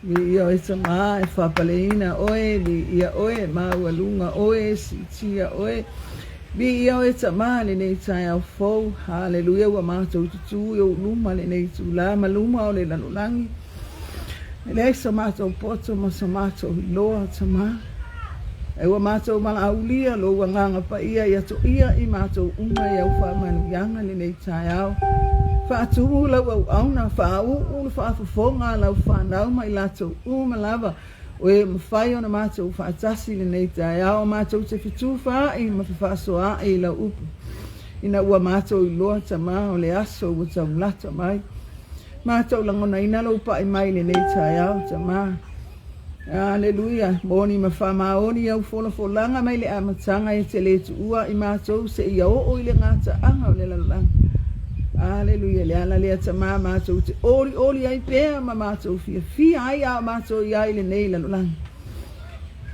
Viia oe Tama e faapaleina oe, viia oe maualuga oe, siitia oe. Viia oe Tama lenei taeao fou, haleluia ua matou tutū i ou luma lenei itulā ma luma o le lalolagi. E leai so matou poto ma so matou iloa, Tama. Ae ua matou valaaulia lou Agaga Paia ia toia i matou uma i au faamanuiaga lenei taeao. Faatumu lau auauna, faauu le faafofoga a lau fanau ma i latou uma lava o e mafai ona matou faatasi lenei taeao, matou te fetufaai ma fefaasoaai i lau upu, ina ua matou iloa, Tama, o le aso ua taulata mai. Matou lagonaina lou pai mai i lenei taeao, Tama. Aleluia! Moni ma faamaoni au folafolaga mai le amataga e te le tuua i matou seia oo i le gataaga o le lalolagi. Aleluia! Le ala lea Tama matou te olioli ai pea ma matou fiafia ai a o matou i ai i lenei lalolagi.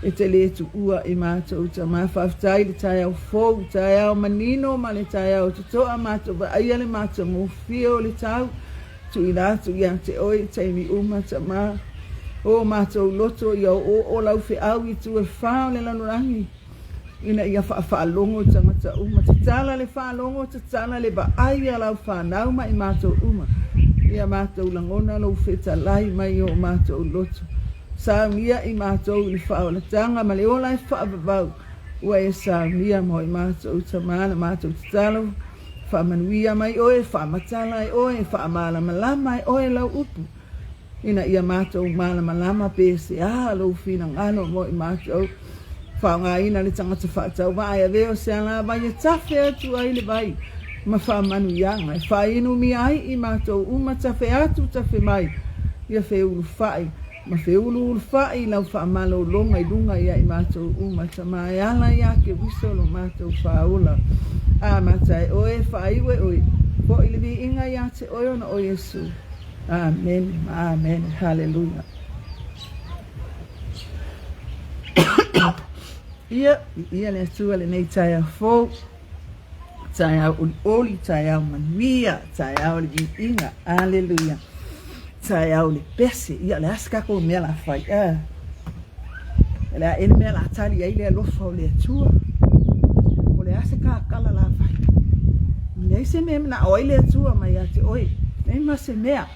E te le tuua i matou Tama. Faafetai i le taeao fou, taeao manino ma le taeao totoa matou vaaia le matagofie o le tau. Tuuina atu ia te oe i taimi uma, Tama. O matou loto ia oooo lau feau i itu e fa o le lalolagi, ina ia faafaalogo tagata uma. Tatala le faalogo, tatala le vaai a lau fanau ma i matou uma. Ia matou lagona lou fetalai mai o matou loto. Saunia i matou i le faaolataga ma le ola e faavavau ua e saunia mo i matou, Tama, na matou tatalo. Faamanuia mai oe, faamatala e oe, faamalamalama e oe lau upu, ina ia matou malamalama pe se a lou finagalo mo i matou. Faaaogaina le tagata faatauvaa e avea o se alavai e tafe atu ai le vai ma faamanuiaga e faainumia ai i matou uma tafe atu tafe mai, ia feulufai Ma feuluulufai i lau faamalologa i luga ia i matou uma, Tama e ala ia Keriso lo matou faaola. Amata e oe, faaiu e oe, foi le viiga ia te oe ona o Iesu. Amene ma amene. Haleluia. Ia, viia le Atua lenei taeao fou, taeao olioli, taeao manuia, taeao le viiga. Aleluia. Taeao le pese. Ia, o le a se tatou mea la fai? A. O le a ea le mea la tali ai le alofa o le Atua? O le a se kakala la fai? Leai se mea e manao ai le Atua mai ia te oe. Leai ma se mea.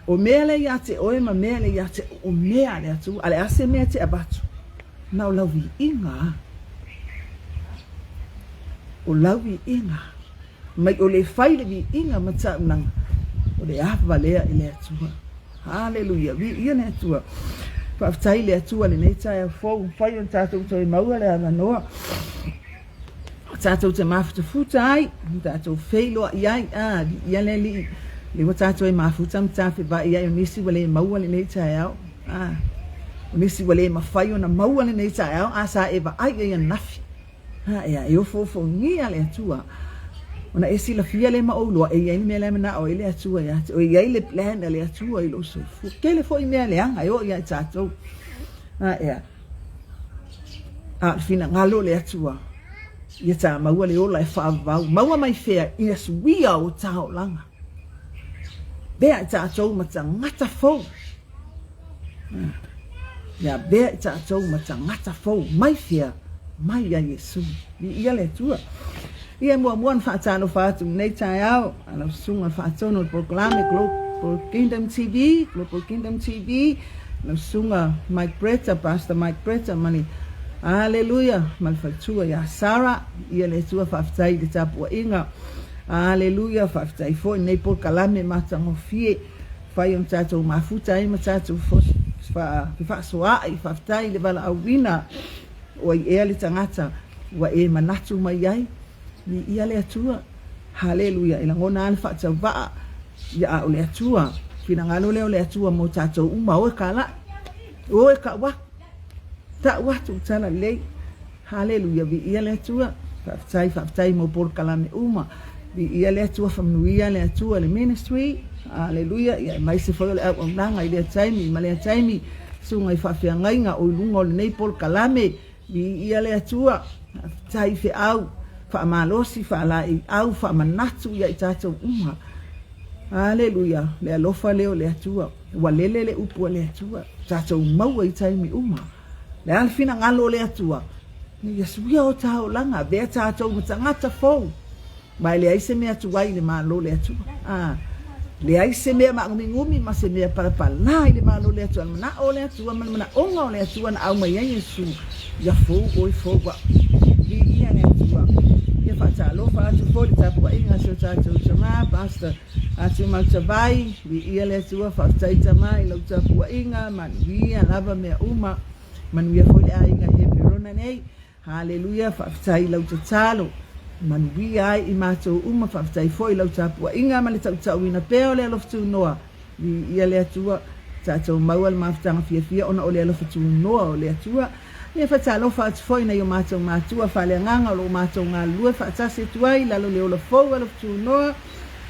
O mea lea ia te oe ma mea lea ia te o mea a le Atua. A le a se mea e te avatu? Na o lau viiga a. O lau viiga. Mai o le fai le viiga ma taulaga, o le ava lea i le Atua. Haleluia, viia le Atua. Faafetai i le Atua i lenei taeao fou, ua mafai ona tatou toe maua le avanoa tatou te mafutafuta ai, tatou feiloai ai, a, viia le Alii, lea ua tatou e mafuta ma tafevai ai, o nisi ua le maua lenei taeao, a, o nisi ua le mafai ona maua lenei taeao, a sa e vaai i ai ananafi. A ea, e ofoofogia le Atua. Ona e silafia lea ma ou iloa, e i ai le mea la e manao ai le Atua ia te oe, e i ai le plan a le Atua i lou soifua. Tele foi mea leaga e oo ia i tatou. A ea, a o le finagalo o le Atua, ia ta maua le ola e faavavau. Maua mai fea ia suia o ta olaga. Avea i tatou ma tagata fou. Ia avea i tatou ma tagata fou mai fea? Mai ia Iesu. Viia le Atua. Ia e muamua ona faatalofa atu i lenei taeao a lau susuga i le faatonu o le polokalame Global Kingdom TV, Global Kingdom TV, lau susuga Mike Bretta, Pastor Mike Bretta ma le Aleluia ma le faletua ia Sarah. Ia le Atua faafetai i le tapuaiga. Aleluia, faafetai foi lenei polokalame matagofie fai ona tatou mafuta ai ma tatou fefaasoaai. Faafetai i le valaauina o ai ea le tagata ua e manatu mai ai. Viia le Atua. Haleluia. E lagona lava le faatauvaa ia a o le Atua. Finagalo lea o le Atua mo tatou uma. O e kalai. O e kau aku. Tau atu le tala lelei. Haleluia. Viia le Atua. Faafetai, faafetai mo polokalame uma. Viia le Atua, faamanuia le Atua le ministry. Haleluia. Ia aemaise foi o le auaunaga i lea taimi ma lea taimi. Susuga i faafeagaiga o i luga o lenei polokalame. Viia le Atua, faafetai feau, faamalosi, faalaeiau, faamanatu ia i tatou uma. Aleluia, le alofa lea o le Atua, ua lele le upu a le Atua, tatou maua i taimi uma. Le a le finagalo o le Atua, ina ia suia o ta olaga, avea tatou ma tagata fou. Ma e leai se mea tuai i le Malo o le Atua. A, leai se mea maagumigumi ma se mea palapala i le Malo o le Atua. O le manao o le Atua ma le manaoga o le Atua na aumai ai Iesu, ia fou oe fou au. Viia le Atua. Ia faatalofa atu foi i le tapuaiga a si o tatou tama, Pastor Atu Mautavai. Viia le Atua, faafetai tama i lau tapuaiga, manuia lava mea uma. Manuia foi le aiga i Heperona nei. Haleluia faafetai i lau tatalo manuia ai i matou uma faafetai foi i lau tapuaiga ma le tautauina pea o le alofa tunoa viia le Atua tatou maua le mafutaga fiafia ona o le alofa tunoa o le Atua ia fatalofa atu foi nai o matou matua faaleagaga o lo o matou galulue faatasi atu ai i lalo le ola fou alofa tunoa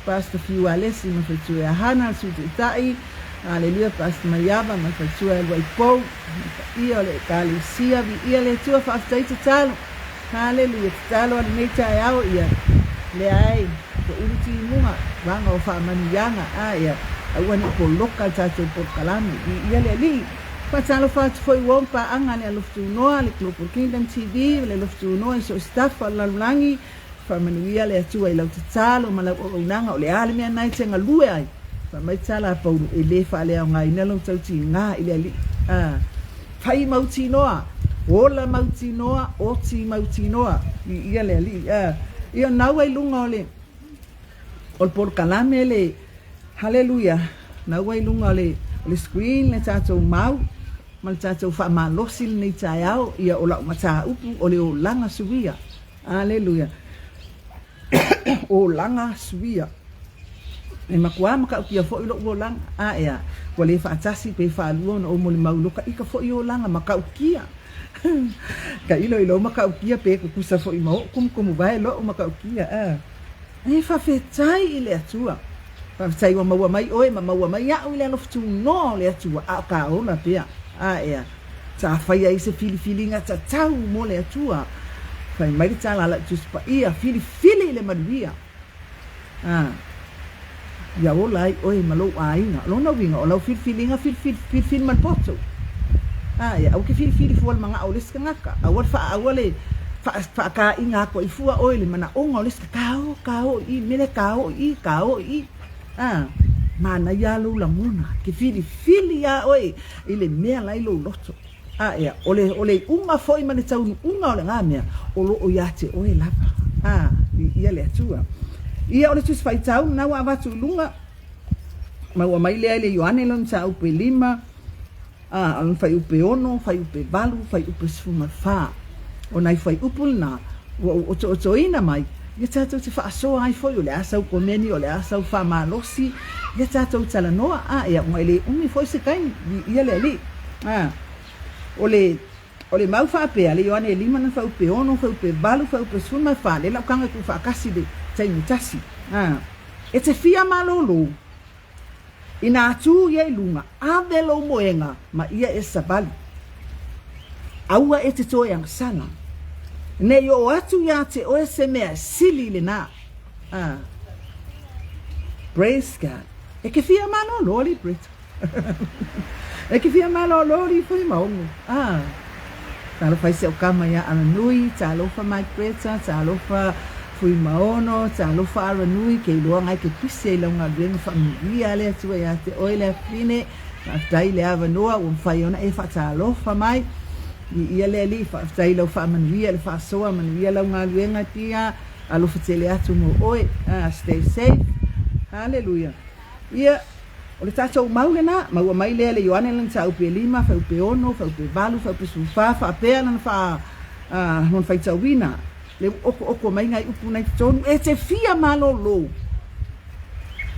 Pastor Fiu Alesi ma Faletua ia Hana, le Sui Taitai, Aleluia, Pastor Maiava ma Faletua ia Luaipou, ma le paia o le Ekalesia, Viia le Atua, faafetai tatalo, Haleluia, tatalo a lenei taeao, ia, leai, toulu timuga, vaga o faamanuiaga, a, ia, aua ne i poloka le tatou polokalame, Viia le Alii. Faatalofa atu foi ua paaga le Alofa Tunoa, le Global Kingdom TV, le Alofa Tunoa i so o se tafa o le lalolagi, Faamanuia le Atua i lau tatalo ma lau auaunaga, o le a le mea na e te galue ai? Fai mai tala a Paulo, e le faaleaogaina lou tautiga i le Alii. A, fai mautinoa, ola mautinoa, oti mautinoa, viia le Alii. A, ia nau ai luga o le, o le polokalame le, haleluia, nau ai luga o le, o le screen le tatou mau, ma le tatou faamalosi lenei taeao, ia o lau mataupu o le olaga suia. Aleluia. Olaga suia. E makuā matautia foi loʻu olaga. A ea, ua le faatasi pe faalua ona ou molimau i lo ka ika foi olaga matautia. Ka ilo i lou matautia pe tutusa foi ma oʻu kumukumu vae loʻu matautia. A. E faafetai i le Atua. Faafetai ua maua mai oe ma maua mai aʻu i le alofa tunoa o le Atua, a o ka ola pea. A ea. Sa fai ai se filifiliga tatau mo le Atua. Fai mai le tala a lau Tusi Paia, Filifili i le manuia, a ia ola ai oe ma lou aiga. O lona uiga, o lau filifiliga, filifili, filifili ma le poto. A ia, aua ke filifili fua le manao o le isi tagata. Aua le faa, aua le faakaiga atu ai fua oe i le manaoga o le isi tagata. Ka o, ka o i i, mele ka o i i, ka o i i. A, manaia lava lou lagona, ke filifili lava oe i le mea la i lou loto. A ea, o le, o le iuga foi ma le taunuuga o lena mea, o lo o ia te oe lava. A, viia le Atua. Ia, o le Tusi Faitau lena ua avatu i luga, maua mai lea i le Ioane lona mataupu e lima, a, o lona fuaiupu e ono, fuaiupu e valu, fuaiupu e 14. O nai fuaiupu lena ua ou otootoina mai, ia tatou te faasoa ai foi, o le a sau komeni, o le a sau faamalosi, ia tatou talanoa, a, ia, ona e le umi foi se taimi, viia le Alii. A, o le, o le mau faapea, le Ioane e lima lona fuaiupu e ono, fuaiupu e valu, fuaiupu e 14, lea la ua taga e tuufaatasi i le taimi e tasi. A, e te fia malōlō, Inā tū ia i luga, ave lou moega ma ia e savali. Aua e te toe agasala. Nei oo atu iā te oe se mea e sili i lenā. Ah. Praise God. E ke fia malōlō alii Brett. E ke fia malōlō alii Fuimaono. Ah. Talofa i si au kama iā Alanui, talofa Mike Bretta, talofa. Fuimaono, Talofa Aranui, ke iloa ngai ke pisi ai lau galuega faamanuia le Atua ia te oe le afafine, faafetai i le avanoa ua mafai ona e faatalofa mai. Viia le Alii, faafetai i lau faamanuia i le faasoa, manuia lau galuega dear, alofa tele atu mo oe, stay safe. Haleluia. Ia, o le tatou mau lena, maua mai lea le Ioane lana mataupu e 5, fuaiupu e 6, fuaiupu e 8, fuaiupu e 14, faapea lana faa, lona faitauina. Le okooko mai nai upu nai totonu, e te fia malolo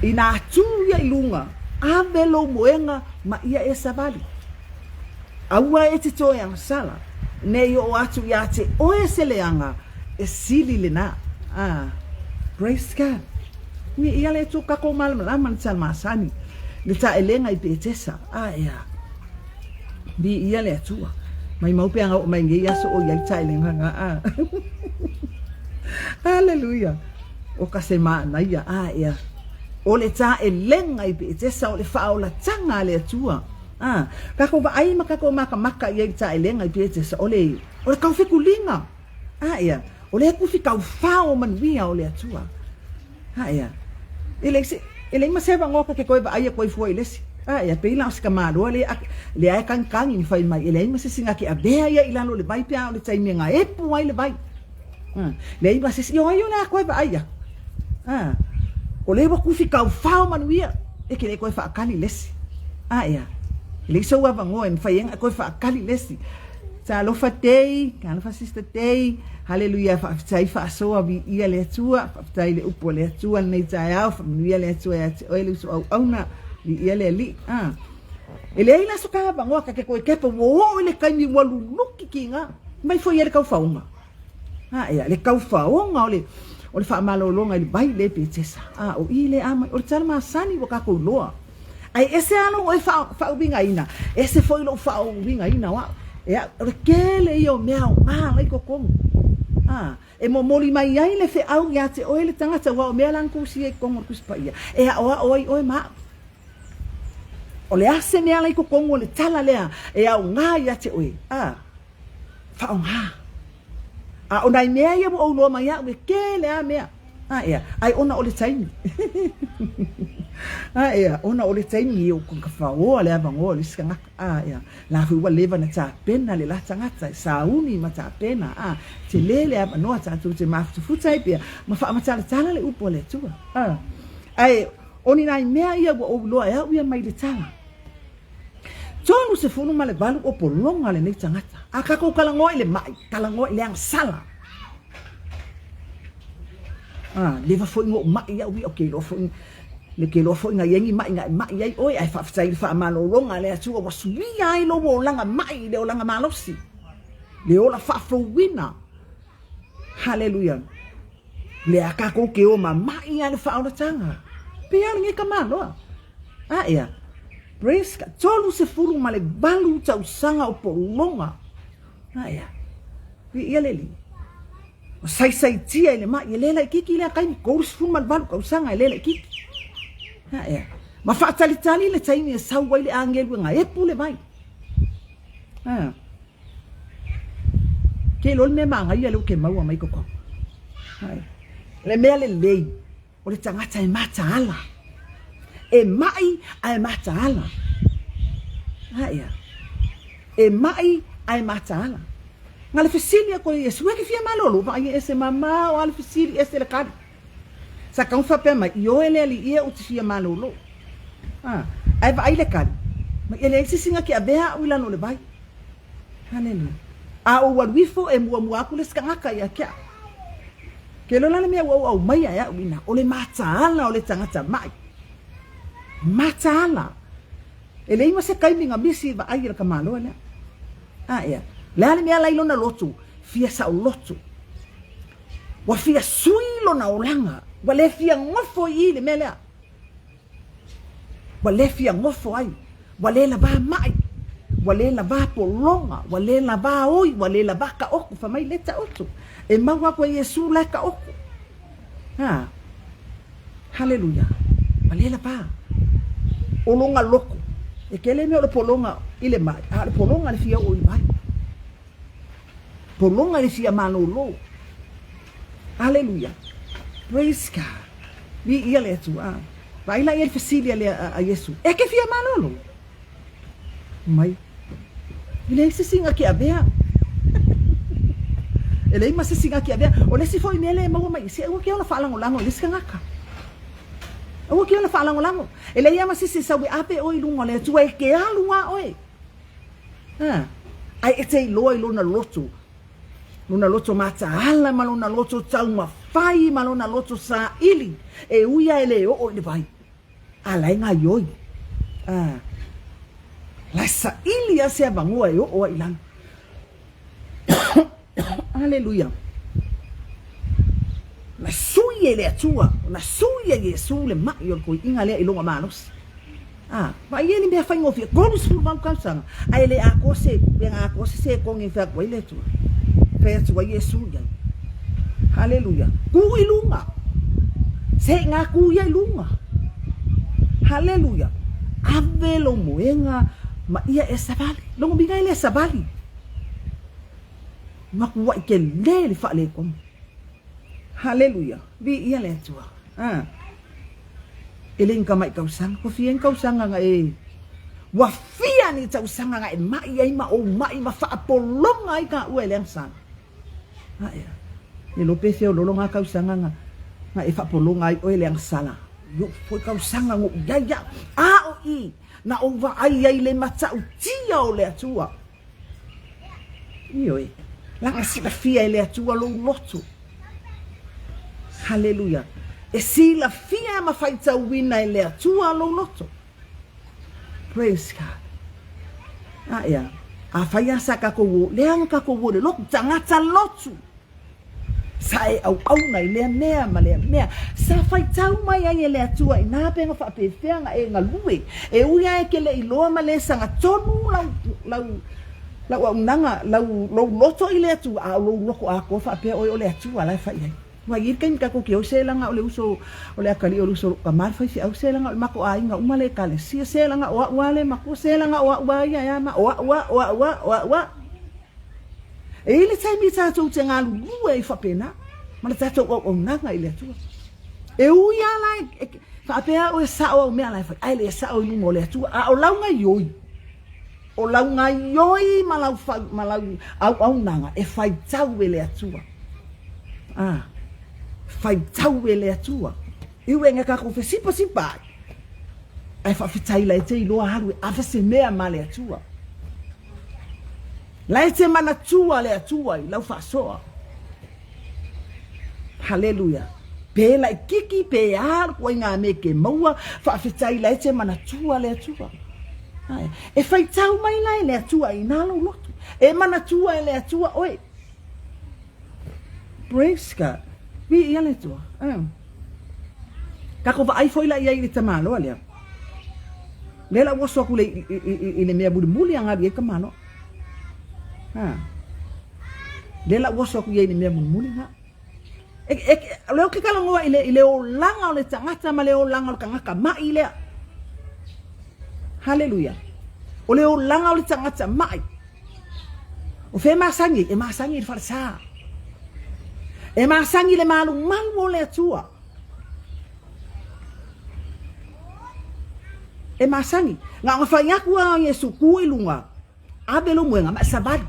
inā tū ia i luga, ave lou moega ma ia e savali. Aua e te toe agasala, nei oo atu iā te oe se leaga e sili lena. Ah, praise God. Ni ia le tu kako malamalama na tala masani, le taelega i Petesa. Ah, ea. Viia le Atua. Maimau pe aga oo mai nei aso o i ai taelega ga a. Haleluia. O ka se manaia a ea. O le taelega i Petesa o le faaolataga a le Atua. A, kakou vaai ma kakou makamaka i ai i le taelega i Petesa o le o le kaufekuliga. A ea, o lea kufi kaufao manuia o le Atua. A ea, e leai se, e leai ma se avanoa ka ke toe vaai aku ai fua i le isi. A ea, pei la o se tamaloa lea, lea e kagikagi ni fai mai, e leai ma se isi na te avea ia i lalo o le vai pe a o le taimi e gaepu ai le vai. A, leai ma se isi, o ai o le a toe vaai aku? A, o lea ua kufi kaufao manuia, e ke le toe faakali i le isi. A ea, e leai sou avanoa e mafai ai ona e toe faakali i le isi. Talofa Tei, talofa Sister Tei, Haleluia faafetai faasoa viia le Atua, faafetai i le upu a le Atua lenei taeao, faamanuia le Atua ia te oe le uso auauna, viia le Alii. Ah. E leai la so ka avanoa ka ke koe kepa ua oo i le taimi ua luluki kiga, mai foi ai le kaufaoga. Ah, ea, le kaufaoga o le o le faamalologa i le vai le Petesa. Ah, o i le a mai, o le tala masani ua tatou iloa. Ae ese lava lou oe faauigaina, ese foi lou faauigaina o au. Ea, o le tele ia o mea aoga la i totonu. A, e momoli mai ai le feau ia te oe le tagata, aua o mea la na tusia i totonu o le Tusi Paia, e aoao ai oe ma au. O le a se mea la i totonu o le tala lea e aoga ia te oe? A, faaaoga. A o nai mea ia ua ou iloa mai au, e tele lava mea. A ea, ai ona o le taimi. A ea, ona o le taimi e o ka faoa le avanoa o le isi tagata. A ea, la foi ua leva na tapena le la tagata e sauni ma tapena. A, tele le avanoa tatou te mafutafuta ai pea ma faamatalatala le upu a le Atua. A, ae o ni nai mea ia ua ou iloa e au ia mai le tala. 38 o pologa lenei tagata. A tatou talanoa i le mai, talanoa i le agasala. A, leva foi na ou mai au ia, ou te iloa foi, le ke iloa foi na i ai ni mai na e mai ai oe, ae faafetai i le faamalologa a le Atua ua suia ai lou olaga mai i le olaga malosi, le ola faafouina. Haleluia. Lea tatou te o mamai lava i le faaolataga. Pei lava o lenei tamaloa. A ea, praise God, 38 tausaga o pologa. A ea, viia le Alii. O saisaitia i le mai, e le laititi lea taimi, 38 tausaga e le laititi. A ea, ma faatalitali le taimi e sau ai le agelu e gaepu le vai. A, ke iloa le mea manaia lea ou te maua mai totonu. A ea, le mea lelei. O le tagata e mataala. E maʻi ae mataala. A ea. E maʻi ae mataala. Na le fesili aku e Iesu, e ke fia malolo, vaai e ese mamao a le fesili ese le kali. Sa tau faapea mai, ioe le alii e ou te fia malolo. A, ae vaai le kali, mai e leai se isi na ke avea a'u i lalo o le vai. Haleluia. A ou alu ifo e muamua aku le isi tagata ia te au. Ke iloa la le mea ua ou aumaia e au ina, o le mataala o le tagata maʻi. Mataala. E leai ma se taimi na misi e vaai e le tamaloa lea. A ea, le a le mea la i lona loto? Fia saoloto. Ua fia sui lona olaga. Ua le fia nofo i i le mea lea. Ua le fia nofo ai, ua le lavā maʻi, ua le lavā pologa, ua le lavā oi, ua le lavā taoto, fai mai le taoto, e mau aku e Iesū la e taoto. Ha, haleluia, ua le lavā. O lona loko, e kele mea o le pologa i le maʻi, a o le pologa i le fia oo i le vai. Pologa i le fia malōlō. Aleluia. Praise God. Viia le Atua. Vaai la i ai le fesili a, le, a, a Iesu. E ke fia malolo? Mai. E leai se isi ke avea. E leai ma se isi ke avea. O le isi foi mea lea e maua mai i se aua ke ola faalagolago i le isi tagata. Aua ke ola faalagolago. E leai lava ma se isi e sau e ave oe i luga o le Atua e ke alu lava oe. Ha. Ae e te iloa i lona loto lona loto mataala ma lona loto taumafai ma lona loto saili e ui lava e le oo i le vai. A la e gaioi. A la e saili lava se avanoa e oo ai i lalo. Aleluia. Na sui e le Atua, na sui e Iesu le ma'i o le toeaina lea i lona malosi. A, vaai e le mea faigofie, 38 tausaga, ae le atoa se, pe na atoa se sekone e fai atu ai le Atua. Fai atu ai Iesu i ai. Haleluia. Ku i luga. Se i ngā ku ia i luga. Haleluia. Ave lou moega ma ia e savali. Lona uiga e le savali. Matuai tele le faaletonu. Haleluia. Viia le Atua. Ah. E le ni tamai tausaga. Kua fia ni tausaga na e Ua fia ni tausaga na e mai ai ma ou mai ma faapologa ai taua e le agasala. Ae a. E iloa pe feololo na tausaga na na e faapologa ai oe e le agasala. I o'u foi tausaga na ou i ai a'u. A o i na ou vaai ai i le matautia o le Atua. Ioe, laga silafia e le Atua lou loto. Haleluia. E silafia ma faitauina e le Atua lou loto. Praise God. A ea, afai lava sa tatou o, leaga tatou o i le lotu, tagata lotu. Sa e auauna i lea mea ma lea mea. Sa faitau mai ai e le Atua inā pe na faapefea na e galue. E ui lava e ke le iloa ma le sagatonu lau, lau, lau auaunaga, lau, lou loto i le Atua, a o lou loko atoa faapea oe o le Atua la e fai ai. Ua i ai le taimi tatou te o se laga o le uso o le atalii o le uso o lou tama le faifeau se laga o le matou aiga uma le ekalesia se laga o a'u a le matua se laga o a'u a ia e a ma o a'u a o a'u a o a'u a. E i ai le taimi tatou te galulue ai faapena ma le tatou auaunaga i le Atua. E ui lava la e, faapea oe sao au mea la e fai, ae le sao i luma o le Atua, a o lau gaioi, o lau gaioi ma lau, ma lau auaunaga e faitau e le Atua. Ah, faitau e le Atua. I uenga tatou fesipasipa ai, ae faafetai la e te iloa alu e ave se mea ma le Atua. La e te manatua le Atua i lau faasoa. Haleluia. Pe laititi, pe a le ituaiga mea e te maua, faafetai la e te manatua le Atua. Ae, e faitau mai la e le Atua i nā lou loto. E manatua e le Atua oe. Praise God. Viia le Atua. Tatou vaai foi la i ai i le tamaloa lea. Lea la ua oso atu le, i, i, i, i le mea mulimuli a galu i ai tamaloa. Ha. Lea la ua oso atu i ai i le mea mulimuli na. E, e, o lea ou te talanoa i le, i le olaga o le tagata ma le olaga o le tagata ma'i lea. Haleluia. O le olaga o le tagata ma'i. O fea e masani ai? E masani i le falesa. E masani i le malumalu o le Atua. E masani. Na ona fai atu lava o Iesu, tu i luga, ave lou moega ma e savali.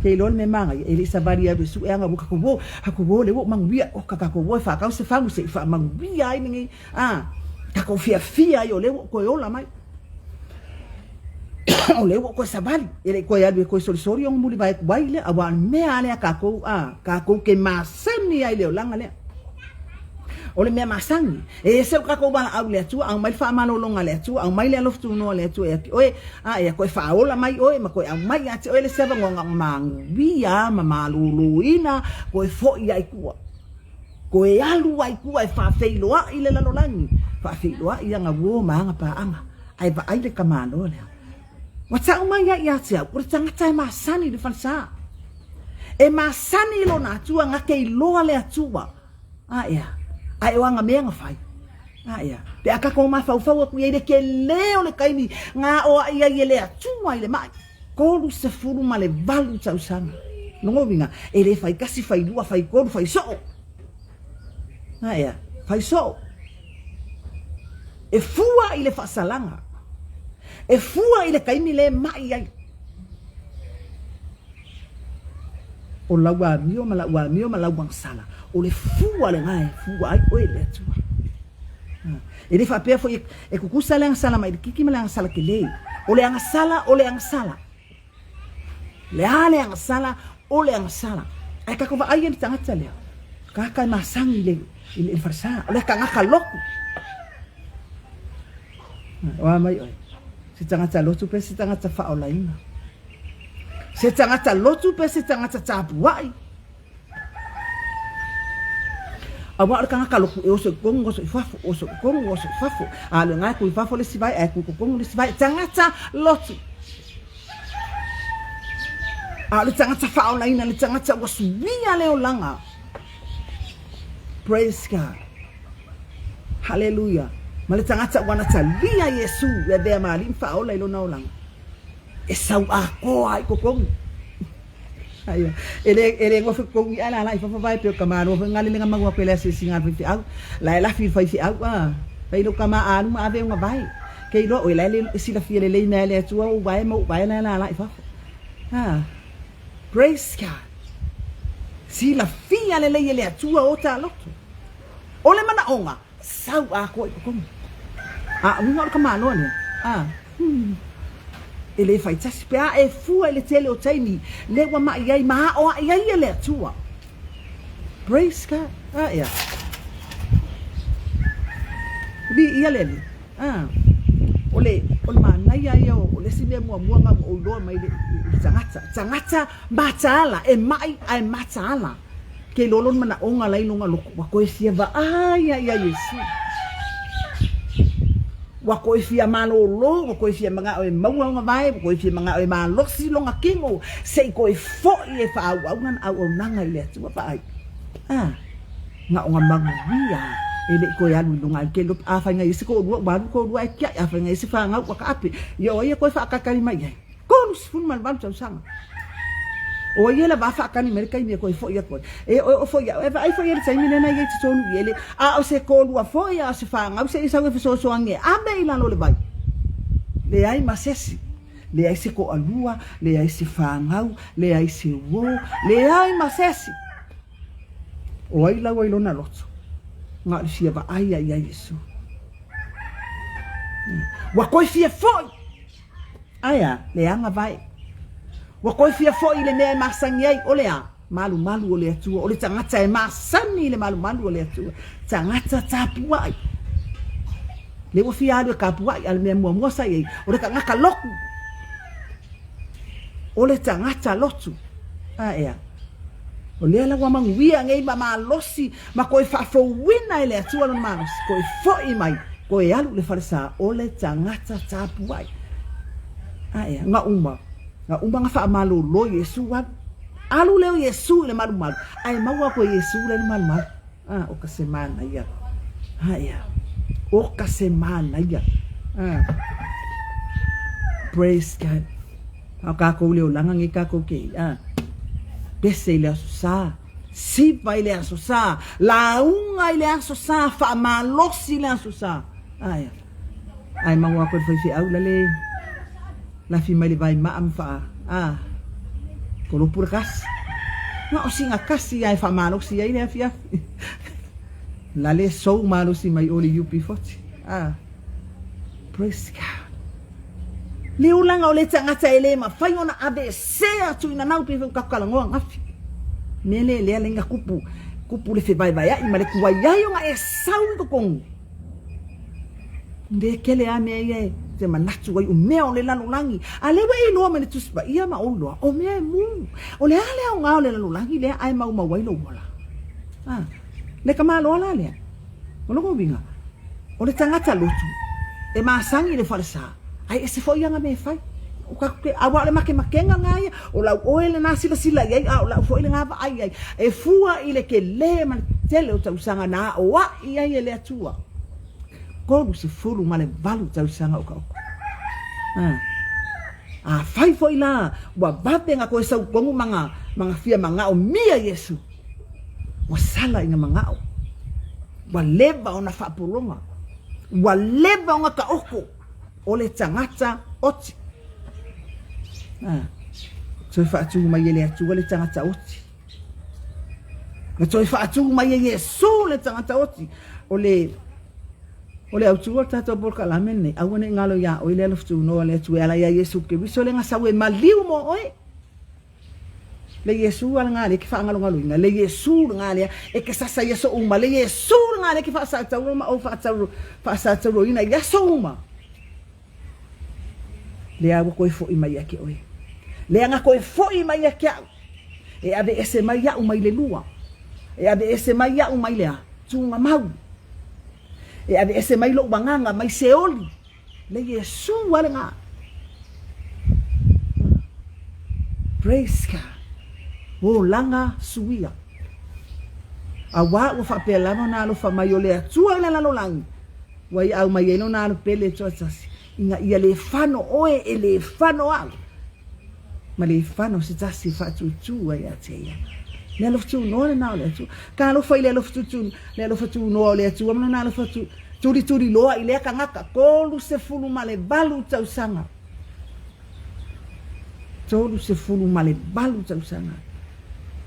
Ke iloa le mea manaia, e le i savali alu e sue aga ua tatou o, tatou o lea ua ou manuia, oka tatou o e faatau se fagu se i faamanuia ai lenei, a, tatou fiafia ai o lea ua ou toe ola mai. O lea ua ou toe savali, e le i toe alu e toe solisoli ona mulivae atu ai lea, aua o le mea lava lea a tatou, a, tatou te masani ai i le olaga lea. O le mea masani, e ese lo tatou valaau i le Atua, aumai le faamalologa a le Atua, aumai le alofa tunoa o le Atua ia te oe, a ia toe faaola mai oe ma toe aumai ia te oe le isi avanoa na ona manuia ma maloloina, toe foi ai tua. Toe alu ai tua e faafeiloai le lalolagi, faafeiloai ana uo ma ana paaga, ae vaai le tamaloa lea. Ua tau mai ai ia te au, o le tagata e masani i le falesa. E masani i lona Atua, na te iloa le Atua. A ea, ae o ana mea na fai. A ea, pe a tatou mafaufau atu i ai le tele o le taimi na aoai ai e le Atua i le mai, 38 tausaga. Lona uiga, e le fai tasi, fai lua, fai tolu, fai soo. Na ea, fai soo. E fua i le faasalaga. E fua i le taimi le mai ai. O lau amio ma lau amio ma lau agasala, o le fua lena e fua ai oe i le Atua. E le faapea foi e tutusa le agasala mailititi ma le agasala tele. O le agasala, o le agasala. Le a le agasala, o le agasala. Ae tatou vaai i le tagata lea, tagata e masani i le, i le falesa, o le tagata lotu. O a mai oe? Se tagata lotu pe se tagata faaolaina? Se tagata lotu pe se tagata tapuai? Aua o le tagata lotu e oso i totonu, oso i fafo, oso i totonu, oso i fafo. A le na e tu i fafo le isi vae, ae tu i totonu le isi vae. Tagata lotu. A o le tagata faaolaina, le tagata ua suia le olaga. Praise God. Haleluia. Ma le tagata ua na talia Iesu e avea ma alii ma faaola i lona olaga. E sau atoa i totonu. Aia. E le, e le gofe totonu i ala la i fafo vae pe o ka malo foi ngale lenga mau atu e le asiasiga a le faifeau. La e lafi i le faifeau a. Fai lo kama a luma ave ona vae. Ke iloa oe la e le silafia lelei mea e le Atua ou vae ma ou vae la e lala i fafo. Ha. Praise God. Silafia lelei e le Atua o ta loto. O le manaʻoga, sau atoa i totonu. A uiga o le tamaloa lea, a, hmm, e le fai tasi. Pe a e fua i le tele o taimi, le ua maʻi ai ma aʻoaʻi ai e le Atua. Praise God. A ea. Viia le Alii. A. O le, o le manaia ia o, o le isi mea muamua na ua ou iloa mai le, i le tagata. Tagata mataala, e maʻi ae mataala. Ke iloa lona manaʻoga la i lona loko, ua toe fia vaai a ia Iesu. Ua toe fia malōlō, ua toe fia manaʻo e maua ona wae, ua toe fia manaʻo e malosi lona kino, se i toe foʻi e faaauau lana auaunaga i le Atua. Vaai, a, na o na manuia e le i toe alu i luga ai. Ke iloa, afai na i ai se toalua, ua alu toalua ae tiai, afai na i ai se fanau, ua taape. Ia o ai e toe faatalitali mai i ai? 38 tausaga. O ai e la faatali mai le taimi e toe foi atu ai. E oe o foi au, e vaai foi i le taimi lena i ai totonu i ele, a o se toalua foi, a o se fanau se i sau e fesoasoani e ave i lalo o le vai. Leai ma se isi, leai se toalua, leai se fanau, leai se uo, leai ma se isi. O ai laua i lona loto, na o le fia vaai ai ia Iesu. Ua toe fia foi. Ae a? Leaga vae. Ua toe fia foi i le mea e masani ai, o le a? Malumalu o le Atua. O le tagata e masani i le malumalu o le Atua. Tagata tapuai. Lea ua fia alu e tapuai, a o le mea muamua sa i ai, o le tagata lotu. O le tagata lotu. Ae a? O lea la ua manuia nei ma malosi ma toe faafouina e le Atua lona malosi, toe foi mai, toe alu i le falesa, o le tagata tapuai. Ae a, na uma, na uma na faamalolo Iesu alu. Alu lea o Iesu i le malumalu, ae maua atu e Iesu la i le malumalu. Ah, o ka se manaia. Ae a, o ka se manaia. Ah. Praise God. A o kākou le olaga nei kākou ke a, pese i le Aso Sa, siva i le Aso Sa, lauga i le Aso Sa, faamalosi i le Aso Sa. Ae a, ae maua aku e le faifeau la le lafi mai le vai maa ma faa, a, kolopu le kasi. Na o sina kasi a e faamalosi ai le afiafi. La le sou malosi mai o le UB40. A, praise God. Le olaga o le tagata e le mafai ona aveesea atu i nanau pei foi ona tatou talanoa ananafi. Mea lea lea lea na tupu, tupu le fevaevaea'i ma le tuai ai ona e sau i totonu. Le tele a mea ia e te manatu ai o mea o le lalolagi. A lea ua e iloa mai le Tusi Paia ma ou iloa, o mea e mu. O le a le aoga o le lalolagi lea ae maumau ai lou ola? A, le tamaloa la lea. O lona uiga, o le tagata lotu e masani i le falesa, ae ese foi ana mea e fai. O tatou te, aua o le makemakega lena ia, o lau oe lena silasila i ai, a o lau foi lena vaai i ai, e fua i le tele ma le tele o tausaga na aoaʻi ai e le Atua. 38 tausaga o ka oko. A. Afai foi la ua vave na toe sau tonu ma na Ma ga fia manaʻomia Iesū. Ua sala i na manaʻo. Ua leva ona faapologa. Ua leva ona taoto o le tagata oti. A, toe faatū mai e le Atua le tagata oti. Na toe faatū mai e Iesū le tagata oti. O le O le autū o le tatou polokalame lenei, aua ne i galo iā oe le alofa tunoa o le Atua e ala iā Iesu Keriso le gasau e maliu mo oe. Le Iesu a lena lea e ke faagalogaloina, le Iesu lena lea e ke sasa i aso uma, le Iesu lena lea e ke faasatauro ma ou faasatauroina i aso uma. Lea ua toe foi mai ia te oe. Lea na toe foi mai ia te au. E aveese mai iaʻu mai le lua. E aveese mai iaʻu mai le a? Tugamau. E aveese mai loʻu agaga mai Seoli. Le Iesu a lena. Praise God. Olaga suia. Auā ua faapea lava ona alofa mai o le Atua i le lalolagi, ua iau mai ai lona alo pele toatasi, ina ia le fano oe e le fano au, ma le fano se tasi e faatūtū ai ia te ia. Le alofa tunoa lena o le Atua. Ka alofa i le alofa tūtū, le alofa tunoa o le Atua ma lona alofa tu, tulituli loa i lea tagata, 38 tausaga. 38 tausaga.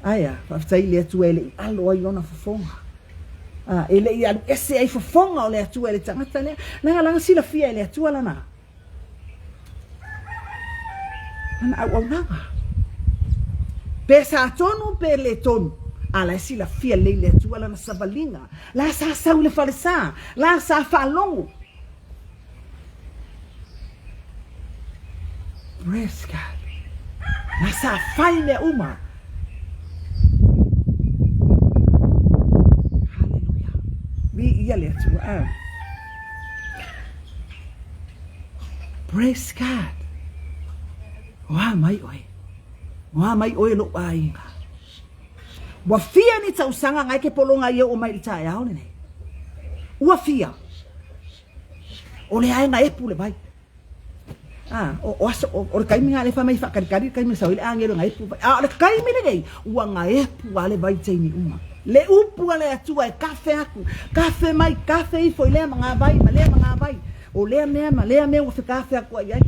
Ae a, faafetai i le Atua e le i alo ai ona fofoga. A, e le i alu ese ai fofoga o le Atua i le tagata lea. Leaga lana silafia e le Atua lana, lana auaunaga. Pe sa tonu pe le tonu, a la e silafia lelei le Atua lana savaliga. La sa sau i le falesa, la sa faalogo. Praise God. Na sa fai mea uma. Hallelujah. Viia le Atua. Ah. Praise God. Oa mai oe. Oa mai oe loʻu aiga. Ua fia ni tausaga ngai ke pologa i e oo mai i le taeao lenei. Ua fia. O le ae gaepu le vai. A, o, o aso, o, o le taimi lena lea fai mai faakalikali le taimi e sau ai le agelo e gaepu vai. A o le taimi lenei, ua gaepu lava le vai i taimi uma. Le upu a le Atua e kafe aku, kafe mai, kafe ifo i lea magavai ma lea magavai, o lea mea ma lea mea ua fekafe aku ai i ai.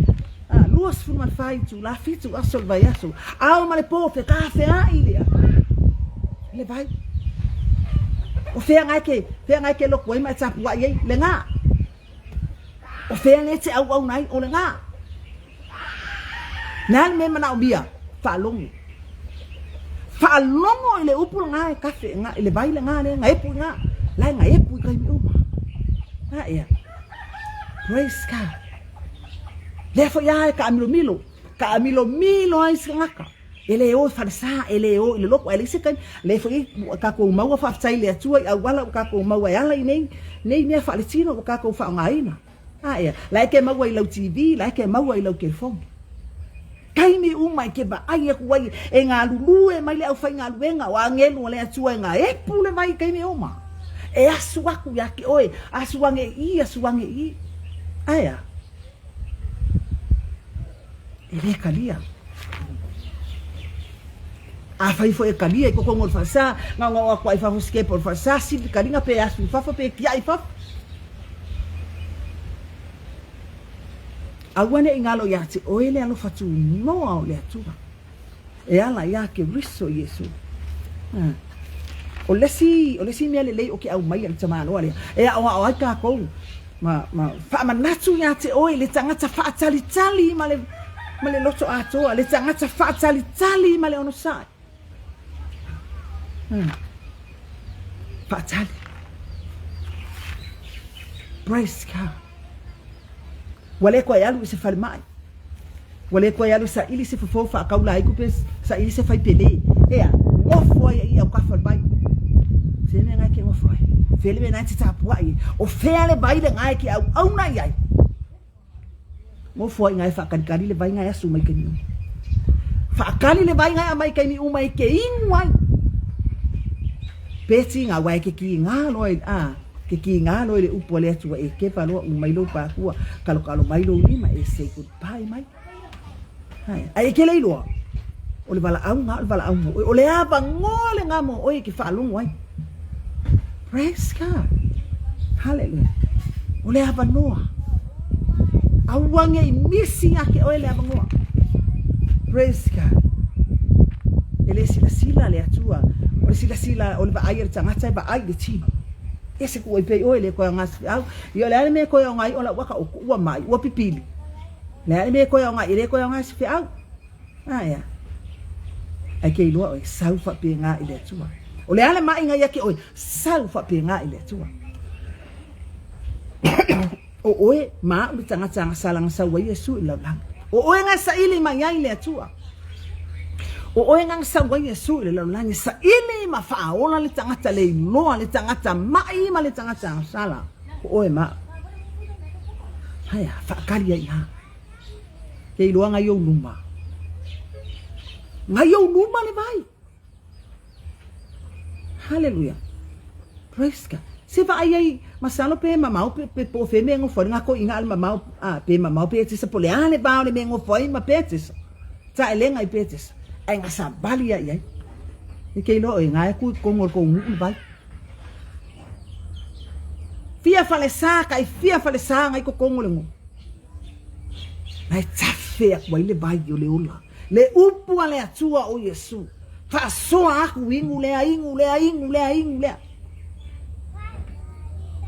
A, 24 itula, fitu aso o le vaiaso, ao ma le po, fekafeaʻi lea le vai. O fea ngai ke, fea ngai ke loku ai ma e tapuaʻi ai, le gā. O fea lea e te auauna ai, o le gā. Le a le mea e manaomia? Faalogo. Faalogo i le upu lena e kafe, i le vai lena lea, gaepu i gā. La e gaepu i taimi uma. A ea. Praise God. Lea foi a e taamilomilo, taamilomilo ai se tagata. E le o i falesa, e le o i le lotu, ae leai se taimi. Lea foi ua tatou maua faafetai i le Atua i auala ua tatou maua e ala i nei, nei mea faaletino ua tatou faaaogaina. A ea, la e ke maua i lau TV, la e ke maua i lau telefoni. Taimi uma e ke vaai aku ai e galulue mai le aufaigaluega o agelu o le Atua e gaepu le vai i taimi uma. E asu aku ia te oe, asu ane i i, asu ane i i. Ae a? E le kalia. Afai foi e kalia i totonu o le falesa, gaogao atu ai i fafo sikepa o le falesa, sili le kaliga pe asu i fafo pe tiai i fafo. Aua ne i galo ia te oe le alofa tunoa o le Atua e ala iā Keriso Iesu. O le isi, o le isi mea lelei o ke aumai a le tamaloa lea, e aʻoaʻo ai kākou ma, ma faamanatu iā te oe le tagata faatalitali ma le, ma le loto atoa, le tagata faatalitali ma le onosai. Faatali. Praise God. Ua le toe alu i se falemai. Ua le toe alu e saili se fofo faakaulaiku pe saili se faipele. Ea, nofo ai i aukafa o le vai. Se mea ngai ke nofo ai. Fea le mea nai te tapuai. O fea le vai le ngai ke auauna i ai. Nofo ai ngai faakalikali le vai ngai asu mai kaimi uma. Faakali le vai ngai amai kaimi uma e ke inu ai. Pe tiga, aua e ke kiga loa i, a, ke kiga loa i le upu a le Atua e kepa loa u mai lou pākua, kalokalo mai lou lima e say goodbye mai. Hai, ai e ke le iloa. O le valaauga o le valaau mo oe. O le avanoa lena mo oe e te faalogo ai. Praise God. Hallelujah. O le avanoa. Aua ne i misi ia te oe le avanoa. Praise God. E le silasila le Atua. O le silasila, o le vaai a le tagata e vaai i le tino. Ese kuai pei oe le koe aoga au. Ia o le a le mea e koe aoga ai o lau aka o ua mai, ua pipili. Le a le mea e koe aoga ai, e le koe aoga se feau. Aea. Ae ke iloa oe, sau faapena i le Atua. O le a le maʻiga ia te oe, sau faapena i le Atua. O oe ma a'u le tagata agasala na sau ai Iesu i le lalolagi. O oe na saili mai ai le Atua. O oe na sau ai Iesu i le lalolagi, saili ma faaola le tagata le iloa, le tagata maʻi ma le tagata agasala. O oe ma a'u. Aea, faakali ai iā. Ke iloa ngai ou luma. Ngai ou luma le vai. Haleluia. Praise God. Se vaai ai, masalo pe mamao pe, pe po o fea mea e nofo ai ngā toeaiina a le mamao, a, pe mamao Petesa po o le a le va o le mea e nofo ai ma Petesa. Taelega i Petesa. Ae na savali ia i ai. E ke iloa oe, nga e ku i totonu o le tou nuu le vai. Fia falesa, kai fia falesa ngai totonu o le nuu. Na e tafe aku ai le vai o le ola, le upu a le Atua o Iesu, faasoa aku inu lea, inu lea, inu lea, inu lea.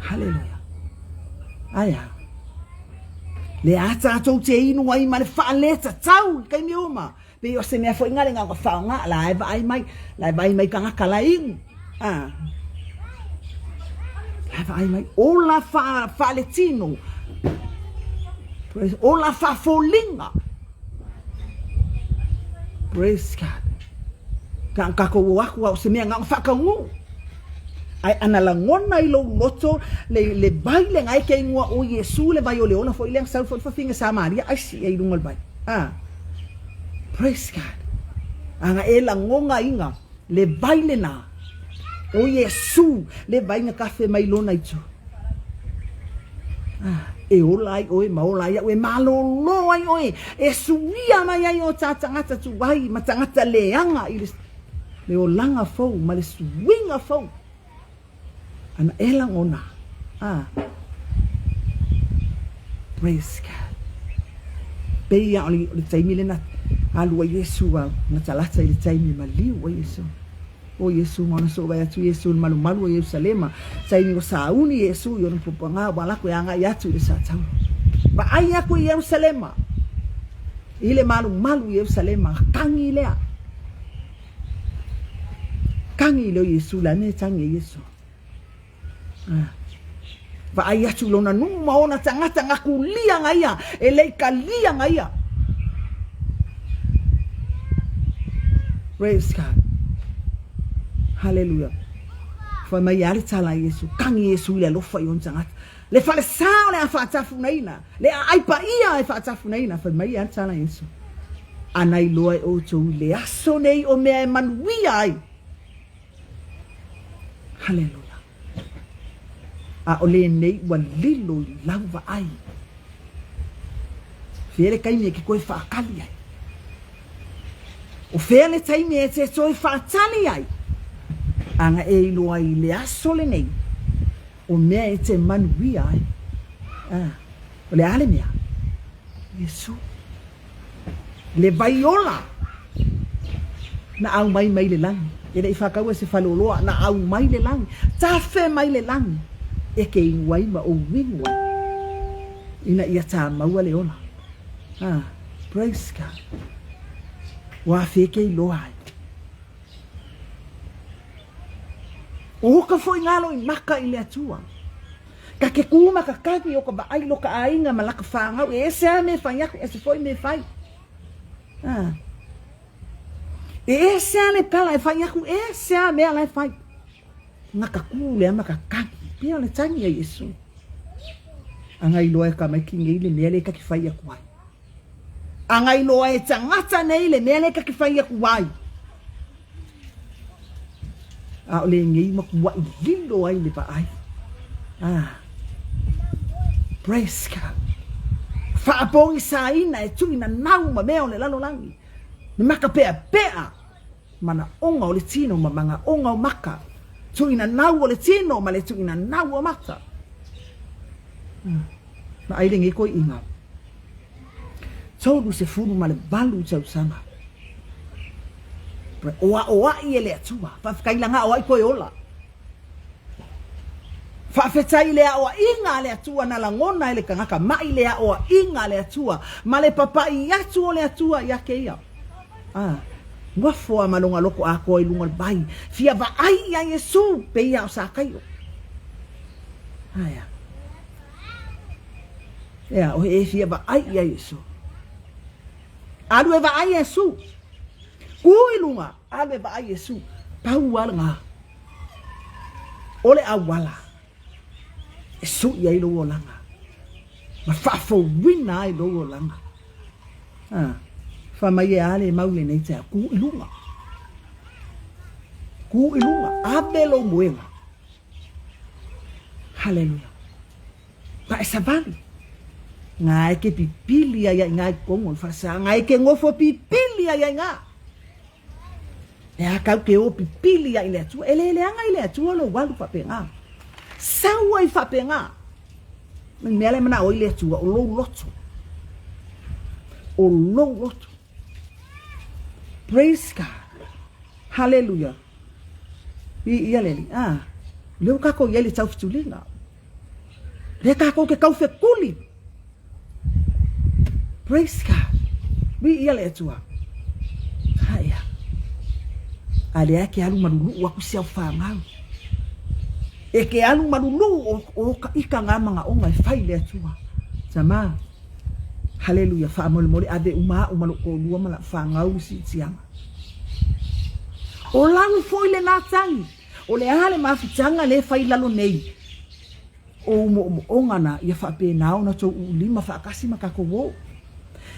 Haleluia. Aia. Le a tatou te inu ai ma le faaletatau i taimi uma. Pei o se mea foi nga le nga whaonga, la e vaai mai, la e vaai mai tagata la inu. Ah. La e vaai mai, ola wha, whaaletino. Ola whaafolinga. Praise God. Ka kakou o aku au se mea nga whakaungu. Ai ana lagona i lou loto le, le vai le ngai ke ingoa o Iesu le vai o le ola foi le sau foi fafine Samaria ai si ai lunga le vai. Ah. Praise God. Aga e lagoga iga le vai lena o Iesu le vai na kafe mai lona itu. Ah, e ola ai oe ma ola ai a'u, e malōlō ai oe, e suia mai ai o tā tagata tuai ma tagata leaga i le, le olaga fou ma le suiga fou. Ana e lagona. Ah. Praise God. Pei a o le, o le taimi lena alu ai Iesu a latalata i le taimi maliu ai Iesu. O Iesu ma ona soovai atu Iesu i le malumalu o Ierusalema, taimi ua sauni Iesu i ona puapuaga ua ala aku e agai atu i le satauro. Vaai aku i Ierusalema, i le malumalu i Ierusalema, kagi lea. Kagi lea o Iesu, le a mea e tagi ai Iesu? Ah. Vaai atu i lona nuu ma ona tagata nga kulia nga ia, e lei kalia nga ia. Praise God. Hallelujah. Fai mai a le tala a Iesu, kagi Iesu i le alofa i ona tagata. Le falesa o le a faatafunaina, le aai paia e faatafunaina, fai mai a le tala a Iesu. Ana iloa e outou i le aso nei o mea e manuia ai. Haleluia. A o lenei ua lilo i lau vaai. Fea le taimi e ke koe whaakali ai? O fea le taimi e te toe whaatali ai? Anga e iloa i le aso lenei, o mea e te manuia ai. Ah, o le a le mea? Iesu. Le vai ola na aumai mai le lagi. E le i whakaua se whaleoloa, na aumai le lagi. Tawhe mai le lagi e ke inu ai ma ou inu ai. Ina ia tā maua le ola. Ah, praise God. Ua awhe ke iloa ai. Oka foi ngalo i maka i le Atua. Ka ke kū ma ka kagi o ka vaai lo ka ʻāina ma laka whānau, e ese a me whai aku, ese foi me whai. Ah. E ese a le pala e whai aku, ese a mea la e whai. Nga ka kū le ama ka kagi, pea le tangi a Iesu. Anga iloa e ka mai ki nei le mea le ka ki whai aku ai. Anga iloa e tangata nei le mea le ka ki whai aku ai. ʻAʻole nei makuaʻi lilo ai le vaai. Ah. Praise God. Faapogisaina e tuʻi nanau ma mea o le lalolagi. Le maka peapea, manaoga o le tino ma magaoga o maka, tuuina nau o le tino ma le tuuina nau o mata. Vaai lenei toeaina, 38 tausaga, o aoai e le Atua, faafetai laga o ai toe ola. Faafetai i le aoaiga a le Atua na lagona e le tagata maʻi le aoaiga a le Atua ma le papaʻi atu o le Atua ia te ia. A, uafo a ma lona loto atoa i luga o le vai, fia vaai ia Iesu peia o Sakaio. Aea. Ea, o he e fia vaai ia Iesu. Alu e vaai Iesu. Ku i luga, alu e vaai Iesu. Pau a lena. O le auala e suʻi ai lou olaga ma faafouina ai lou olaga. A, fai mai e a le mau lenei taeao, kū i luga. Kū i luga, ave lou moega. Haleluia. Ma e savali. Ngā e ke pipili ai ai ngā i totonu o le falesa, ngā e ke nofo pipili ai ai ngā. E a kau ke o pipili ai le Atua. E le leaga i le Atua lou alu faapena. Sau ai faapena. Le mea le manao ai le Atua, o lou loto. O lou loto. Praise God. Hallelujah. I ia le Alii. Ah, lea ua kākou i ai le taufetuliga. Lea kākou ke taufetuli. Praise God. Viia le Atua. Aia. A lea ke alu maluluʻu aku si au whāngau. E ke alu maluluʻu o, o ka ika ngā manaʻoga e fai le Atua. Tama. Haleluia. Faamolemole ave uma a'u ma loʻu toʻalua ma laʻu whāngau i siʻitiaga. O lau foi lenā tagi. O le a le mafutaga le fai lalo nei. O ou moʻomoʻoga na ia faapena ona tou uulima faatasi ma kakou o.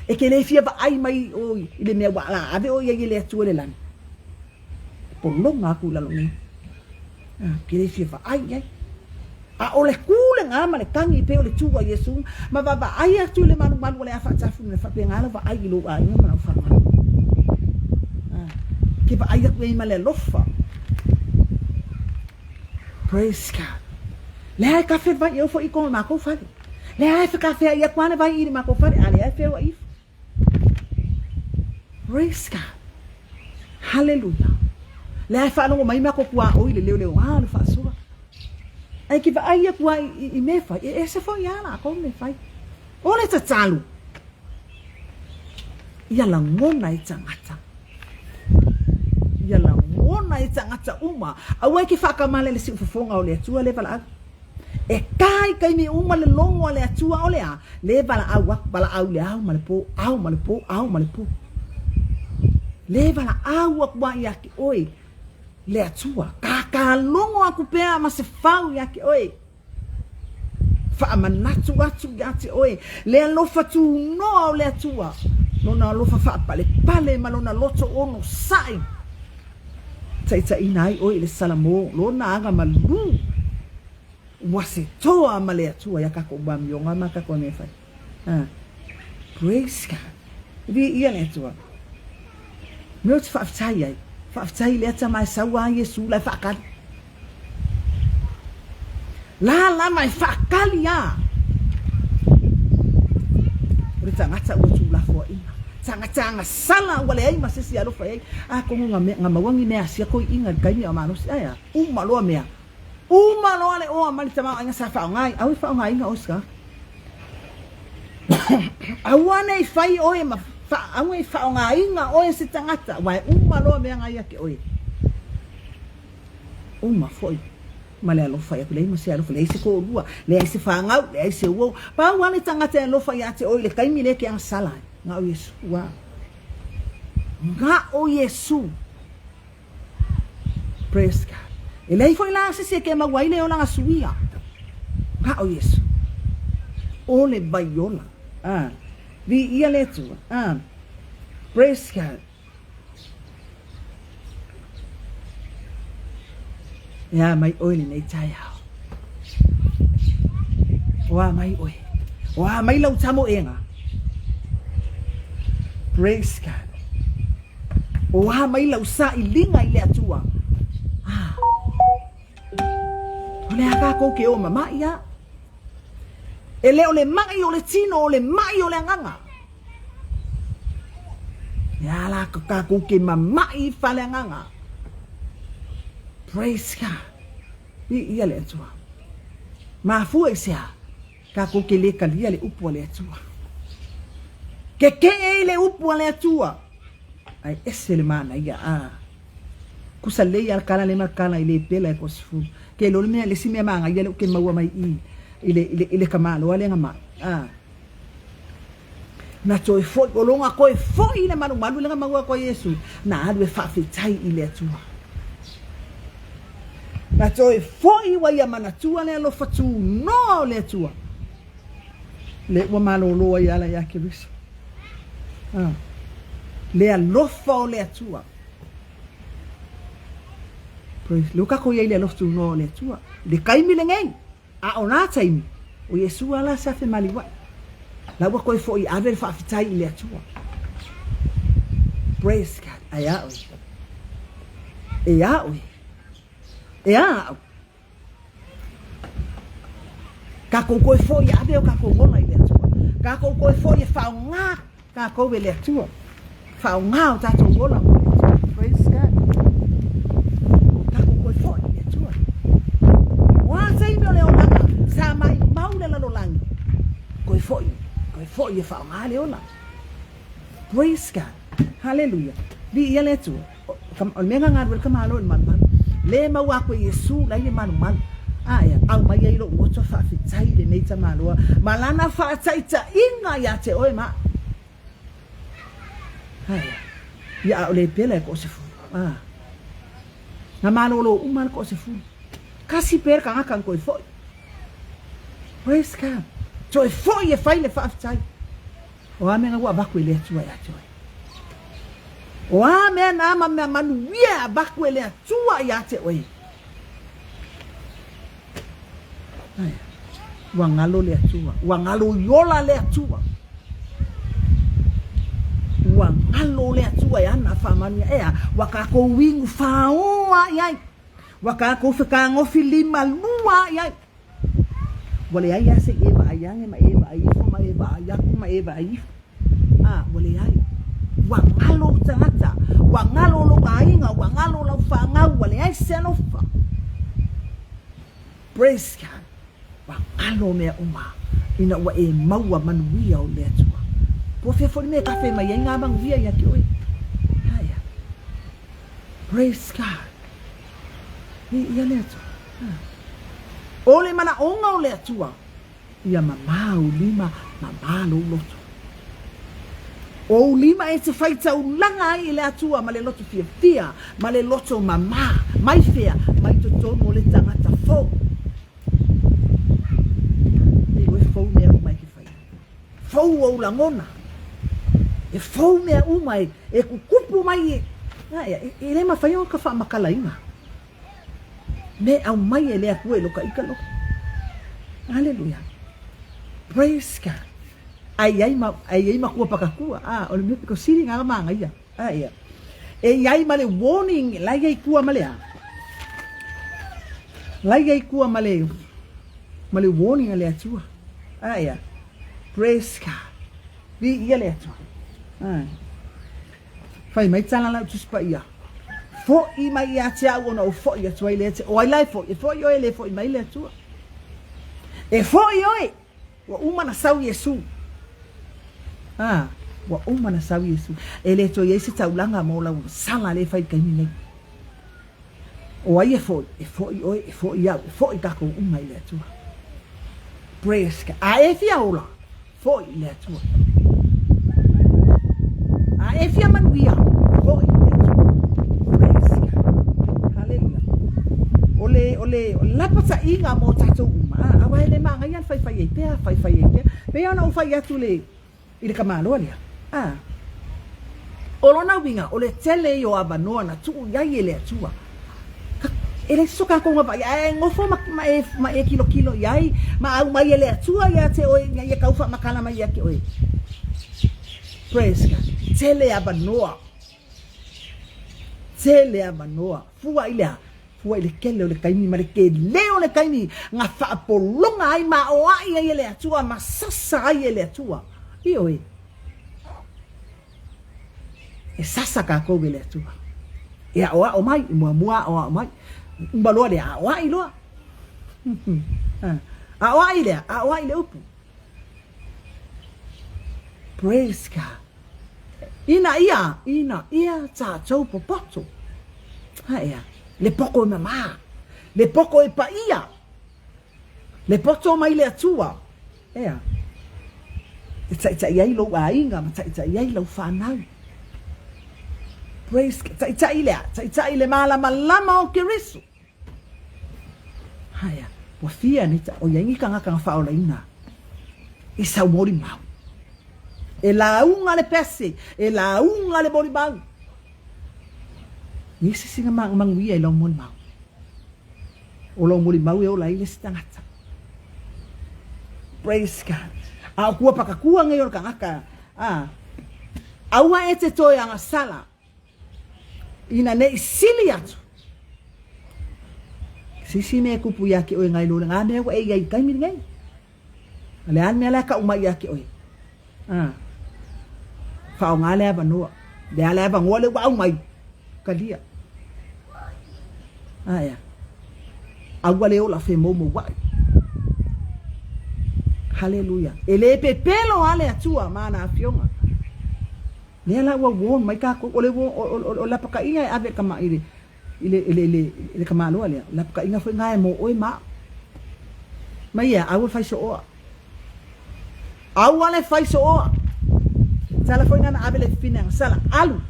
E ke le fia vaai mai ʻoe i le mea ua la ave ʻoe i ai e le Atua i le lani. E pologa aku i lalo nei. A, ke le fia vaai i ai. ʻAʻole kū le gā ma le kani e pei o le tū a Iesū, ma vaavaai atu i le malumalu o le a faatafu nei, faapena lau vaai i lou aiga ma lau fanau. A, ke vaai aku i ai ma le alofa. Praise God. Lea e kafe vai e ofo i ko makou fale. Lea e whakawhea i aku ana vai i le makou fale, a lea e wheua ifo. Praise God. Hallelujah. Lea e whaalongo mai makou kua oi le leo leo a le whaasua. Ai ki vaai aku ai i me whai, e ese foi a lākou me whai. O le tatalo, ia lagona e tagata. Ia lagona e tagata uma. Aua e ke faakamale le siufofoga o le Atua le valaau. E kā i taimi uma le logo a le Atua o le a, le valaau aku, valaau i le ao ma le pō, ao ma le pō, ao ma le pō. Le valaau aku a ia te oe, le Atua. Kākā logo aku pea ma se fau ia te oe. Faamanatu atu ia te oe le alofa tunoa o le Atua, Lona alofa faapalepale ma Lona loto onosai. Taitaiina ai oe i le Salamo, Lona aga malū, ua se toa ma le Atua ia kakou amioga ma kakou mea fai. Ah, praise God. Viia le Atua. Mea ou te faafetai ai, faafetai i lea tama e sau a Iesu la e faakali. La lava e faakali a. O le tagata ua tuulafoaiina. Tagata agasala ua leai ma se isi e alofa i ai. Atonu na mea, na maua ni mea asia toeaiina i le taimi a o malosi. Ae a? Uma loa mea. Uma loa le oa mai le tamaoaiga sa faaaoga ai. Aua e faaaogaina oe sika. Aua ne i fai oe ma fa, aua i faaaogaina oe e se tagata, aua e uma loa mea na ia ke oe. Uma foi ma le alofa ia leai ma se alofa, leai se toʻalua, leai se fanau, leai se uo. Pau lava le tagata e alofa ia te oe i le taimi lea e te agasala ai. Na o Iesu lava. Na o Iesu. Praise God. E leai foi la se isi e ke maua ai le olaga suia. Na o Iesu. O le vai ola. Ah. Viia le Atua. Ah. Praise God. E a mai ʻoe lenei taeao. O a mai ʻoe. O a mai lau tamoega. Praise God. O a mai lau sailiga i le Atua? Ah. O le a kākou ke o mamaʻi a. E le o le maʻi o le tino, o le maʻi o le agaga. E a la ka kākou ke mamaʻi i fale agaga. Praise God. Viia le Atua. Mafua i se a? Kākou ke lē kalia le upu a le Atua. Kekeʻe i le upu a le Atua. Ae ese le manaia, a. Kusa lei a kala le ma kala i le pela e kosifulu. Ke lo le mea le si mea manaia le u ke maua mai i i le i le i le kamalo a le nga a. Na toe foi o longa koe foi le malumalu le nga maua koe Iesu na alu e faafetai i le Atua. Na toe foi ua ia manatua le alofa tunoa o le Atua. Le ua malōlō ai ala iā Keriso. Ah. Le alofa o le Atua. Praise. Le ua kākou iai le alofa tunoa o le Atua. Le kaimi lenei. A o nā taimi, o Iesū ala sa femaliuaʻi. La ua koe foʻi ave le faafetai i le Atua. Praise God. Ae a oe. E a oe. E a au. Kākou koe foʻi ave o kākou ola i le Atua. Kākou koe foʻi e whaongā Kākou e le Atua. Faaaogā o tātou ola mo le Atua. Praise God. Kākou koe foʻi i le Atua. O a taimi o le olaga, sa mai mau le lalolagi. Koe foʻi, koe foʻi e faaaogā le ola. Praise God. Hallelujah. Viia le Atua. O le mea gagalue le tamālo i le malumalu. Le maua aku e Iesu la i le malumalu. A ea, aumai ai lou loto faafetai i lenei tamāloa ma lana faataitaiga iā te oe ma. A ea, ia a o le pela e koʻosefulu. A. Na malōlō uma le koʻosefulu. Kasi pea le kagaka na toe foʻi. Praise God. Toe foʻi e fai le faafetai. O a mea na ua avatu e le Atua iā te oe? O a mea na ma mea manuia e avatu e le Atua iā te oe? Aia, ua galo le Atua, ua galo i ola le Atua. Ua galo le Atua e ana faamanuia. Ea, ua kākou inu whāoa i ai. Ua kākou whakāgofi lima lua i ai. Ua leai lava se i e vaai ane ma e vaai ifo ma e vaai aku ma e vaai ifo. A, ua leai. Ua galo ou tagata, ua galo lou aiga, ua galo lau fanau, ua leai se alofa. Praise God. Ua galo mea uma ina ua e maua manuia o le Atua. Po o fea foi le mea e kafe mai ai ngā manuia ia te oe. Aia. Praise God. Viia le Atua. O le manaʻoga o le Atua, ia mamā ou lima, mamā lou loto. O ou lima e te faitaulaga ai i le Atua ma le loto fiafia, ma le loto mamā, mai fea, mai totonu o le tagata fou. E iloa e fou mea uma e ke whai. Fou ou lagona. E fou mea uma e, e kukupu mai e, e, e le mawhai o ka whaamakalainga. Me aumai e le Atua i lo ka ika lohi. Aleluia. Praise God. Ai ai ma ai ai makua pakakua. Ah, o le mea piko sili ngā manga ia. Ah, ia. E iai ma le warning la iai kua ma le a. La iai kua ma le ma le warning a le Atua. Ah, ia. Praise God. Vi ia le Atua. Ah. Fai mai tala lau Tusi Paia, Foʻi mai ia te au ona ou foʻi atu ai lea te, o ai la e foʻi? E foʻi oe e le foʻi mai le Atua. E foʻi oe! Ua uma na sau Iesu. Ah, ua uma na sau Iesu. E le toe i ai se taulaga mo lau sala le fai i taimi nei. O ai e foʻi? E foʻi oe, e foʻi au, e foʻi kākou uma i le Atua. Praise God. A e fia ola, Foʻi i le Atua. A e fia manuia, foʻi i le Atua. Praise God. Hallelujah. O le, o le, o le lapataiga mo tātou uma, a, aua e le māngaia le whaiwhai ei pea, whaiwhai ei pea. Pei ona ou whai atu le, i le kamaloa lea. A, o lona uiga, o le tele ia o avanoa na tuu i ai e le Atua. E leai so kākou vaai, ae nofo ma, ma, e, ma e kilokilo i ai, ma au mai e le Atua iā te oe, ina ia kau faamakala mai ia te oe. Praise God. Tele avanoa. Tele avanoa. Fua i le a? Fua i le kele o le taimi ma le kele o le taimi na faapologa ai ma aoai ai e le Atua ma sasa ai e le Atua. Ioe. E sasa kākou e le Atua. E aʻoaʻo mai, i muamua aʻoaʻo mai. Uma loa lea, aʻoaʻi loa. Aʻoaʻi lea, aʻoaʻi le upu. Praise God. Ina ia, ina ia tātou popoto. Ha ea, le poko e mamā, le poko e paia, le poto mai le Atua. Ea, e taʻitaʻi ai lou aiga ma taʻitaʻi ai lau whanau. Praise God. Taʻitaʻi lea, taʻitaʻi le malamalama o Keriso. Haea, ua fia nei ta, ʻoiai ni kangaka na whaolaina i sau molimau. E lauga le pese, e lauga le molimau. Ni se sina manuia i lau molimau. O lou molimau e ola ai le isi tagata. Praise God. A o kua pakakua nei o le kangaka, a, aua e te toe agasala, ina nei sili atu. Sisi mea e kupu ia ke oe ngai lo le ngā mea ua e ia i taimi nei. A le a le mea la e kau mai ia ke oe. A, whaonga le avanoa. Le a le avanoa le ua au mai. Kalia. Aea. Aua le ola femoumouaʻi. Haleluia. E le pepelo a le Atua ma ana afioga. Lea la ua warn mai kākou, o le, o, o, o, o lapakaʻiga e ave i le kama, i le, i le, i le, i le, i le kamāloa lea, o lapakaʻiga foi ngā e mō ʻoe ma aʻu. Mai ea, aua le faisoʻoa. Aua le faisoʻoa. Sala foi ngā na ave le fifine agasala, alu.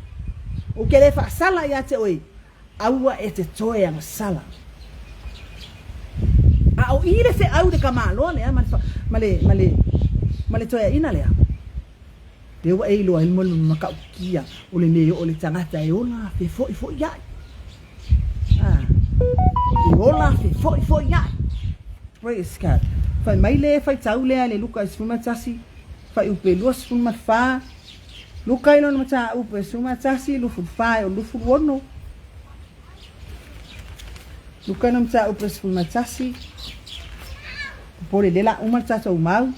Ou ke le faasala ia te ʻoe, aua e te toe agasala. A o i le feʻau le kamāloa lea ma le, ma le, ma le, ma le toeaʻina lea. Lea ua e iloa ai le matautia o le mea e oo i le tagata e ola fefoifoiaʻi. Ah, e ola fefoifoiaʻi. Praise God. Fai mai le faitau lea i le Luka i 11, fuaiupu e 24, Luka i lona mataupu e 11, 24 e o 26, Luka i lona mataupu e 11, popole le la uma le tatou mau.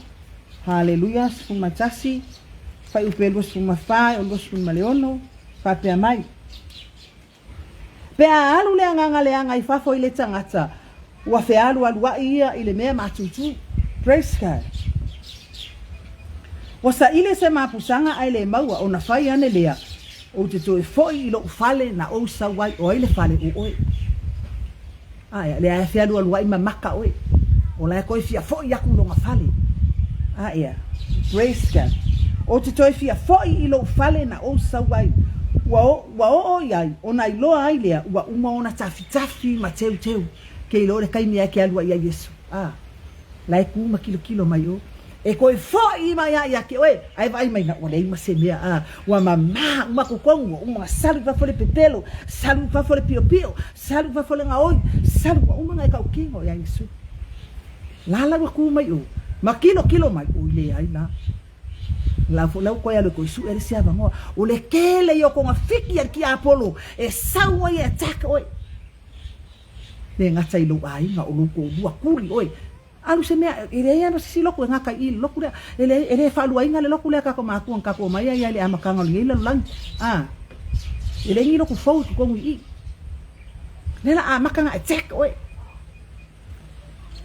Haleluia 11, fuaiupu e 24 e o 26, faapea mai. Pe a alu le agaga leaga i fafo i le tagata, ua fealualuaʻi ia i le mea matutu. Praise God. Ua saʻili se mapusaga ae le maua ona fai ane lea, Ou te toe foʻi i loʻu fale na ou sau ai, o ai le fale o oe? Ae, lea e fealualuaʻi ma maka oe. O la e koe fia foʻi aku i loga fale. Ae, praise God. Ou te toe fia foʻi i lou fale na ou sau ai. Ua, ua oo i ai, ona iloa ai lea, ua uma ona tafitafi ma teuteu, ke iloa le taimi ae ke alu ai ia Iesu. A, la e ku ma kilokilo mai o. E koe foʻi mai a ia ke oe, ae vaai mai na ua leai ma se mea, a, ua mamā uma totonu, ua uma na salu i fafo le pepelo, salu i fafo le piopio, salu i fafo le gaoi, salu ua uma na e tautino ia Iesu. La la ua ku mai o, ma kilokilo mai, oi leai la. La fo la ua koe alu e koe suʻe le isi avanoa. O le kele ia o kona fiki a le kiapolo e sau ai e attack oe. Le gata i lou aiga o lou toalua kuli oe. Alu se mea, e leai lava se isi lotu e gata i i le lotu lea. E leai, e le faaluaina le lotu lea a tatou matua na tatou omai ai i le amataga o lenei lalolagi. A, e leai ni lotu fou i totonu i i. Lea la amata na attack oe.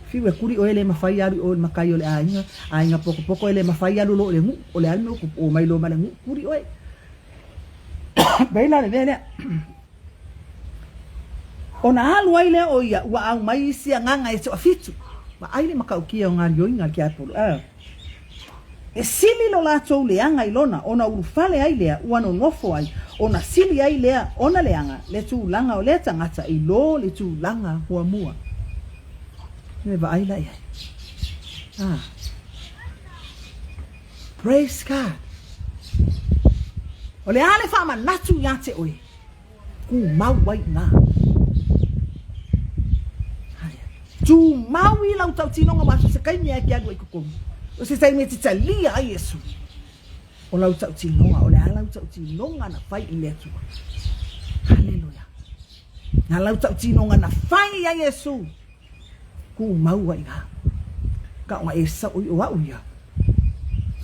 Fiu e kuli oe e le mafai alu i o i le makai o le aiga, aiga pokopoko e le mafai alu loa i le nuu, o le a le mea ua tupu, omai loa ma le nuu kuli oe. Mai la le mea lea. Ona alu ai lea o ia, ua aumai isi agaga e toafitu. Vaai le matautia o gaoioiga a le tiapolo. A. E sili lo latou leaga i lona, ona ulufale ai lea ua nonofo ai, ona sili ai lea ona leaga le tulaga o lea tagata i lo le tulaga muamua. E vaai la i ai. A. Praise God. O le a le faamanatu iā te oe, tumau ai i inā. Tumau i lau tautinoga ma so se taimi ae ke alu ai i totonu. O se taimi e te talia ai Iesu. O lau tautinoga, o le a lau tautinoga na fai i le Atua. Haleluia. Na lau tautinoga na fai ia Iesu, tumau ai i ina. Kaoga e sao i o au ia.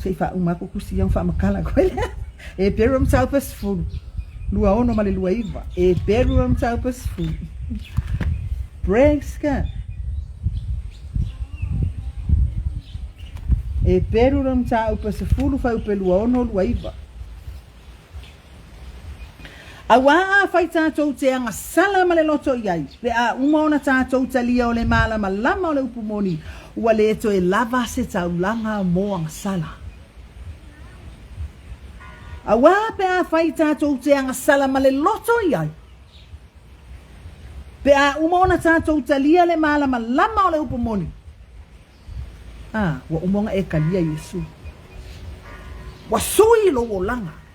Se i faauma aku kusi ia ona faamatala atu ai lea. Eperu o le mataupu e 10, 26 ma le 29. Eperu o le mataupu e 10. Praise God. Eperu o le mataupu e 10, fuaiupu e 26, 29. Auā afai tātou te agasala ma le loto i ai, pe a uma ona tātou talia o le malamalama o le upu moni, ua lē toe lava se taulaga mō agasala. Auā pe afai tātou te agasala ma le loto i ai, pe a uma ona tātou talia le malamalama o le upu moni, ā, ua uma ona e talia Iesu. Ua sui lou olaga.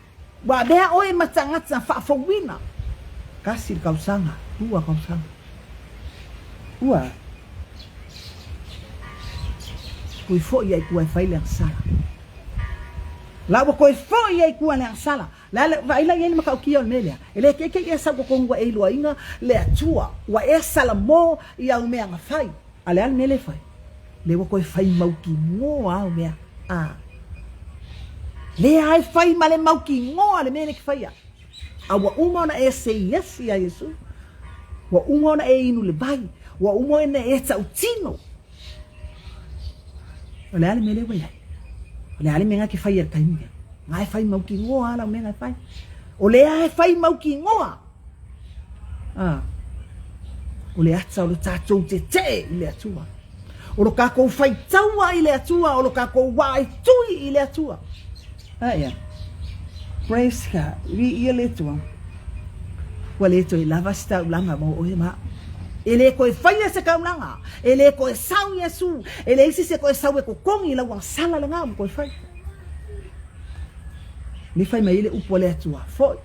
Ua avea oe ma tagata faafouina. Kasi le kausaga, lua kausaga. Ua toe foi ai tua e fai le agasala. La ua toe foi ai tua le agasala. Le a le vaai la i ai le matautia o le mea lea. E le keikei e sau totonu ua e iloaina le Atua, ua e salamo i au mea na fai. A le a le mea lea e fai? Lea ua toe fai mautinoa au mea. A. Lea e fai ma le mautinoa le mea lea e te faia. A ua uma ona e say yes iā Iesu. Ua uma ona e inu le vai. Ua uma ona e tautino. O le a le mea lea ua i ai? O le a le mea na e te faia i le taimi lea? Na e fai mautinoa lava lau mea na e fai. O lea e fai mautinoa. A, o le ata o lo tatou tetee i le Atua. O lo kakou faitaua i le Atua, o lo kakou waa e tui i le Atua. A ia. Praise God. Viia le Atua. Ua le toe lava se taulaga mo oe ma au. E le toe faia se taulaga. E le toe sau Iesu. E leai se isi e toe sau e totogi i lau agasala lena ua toe fai. Le fai mai ai le upu a le Atua, Foi.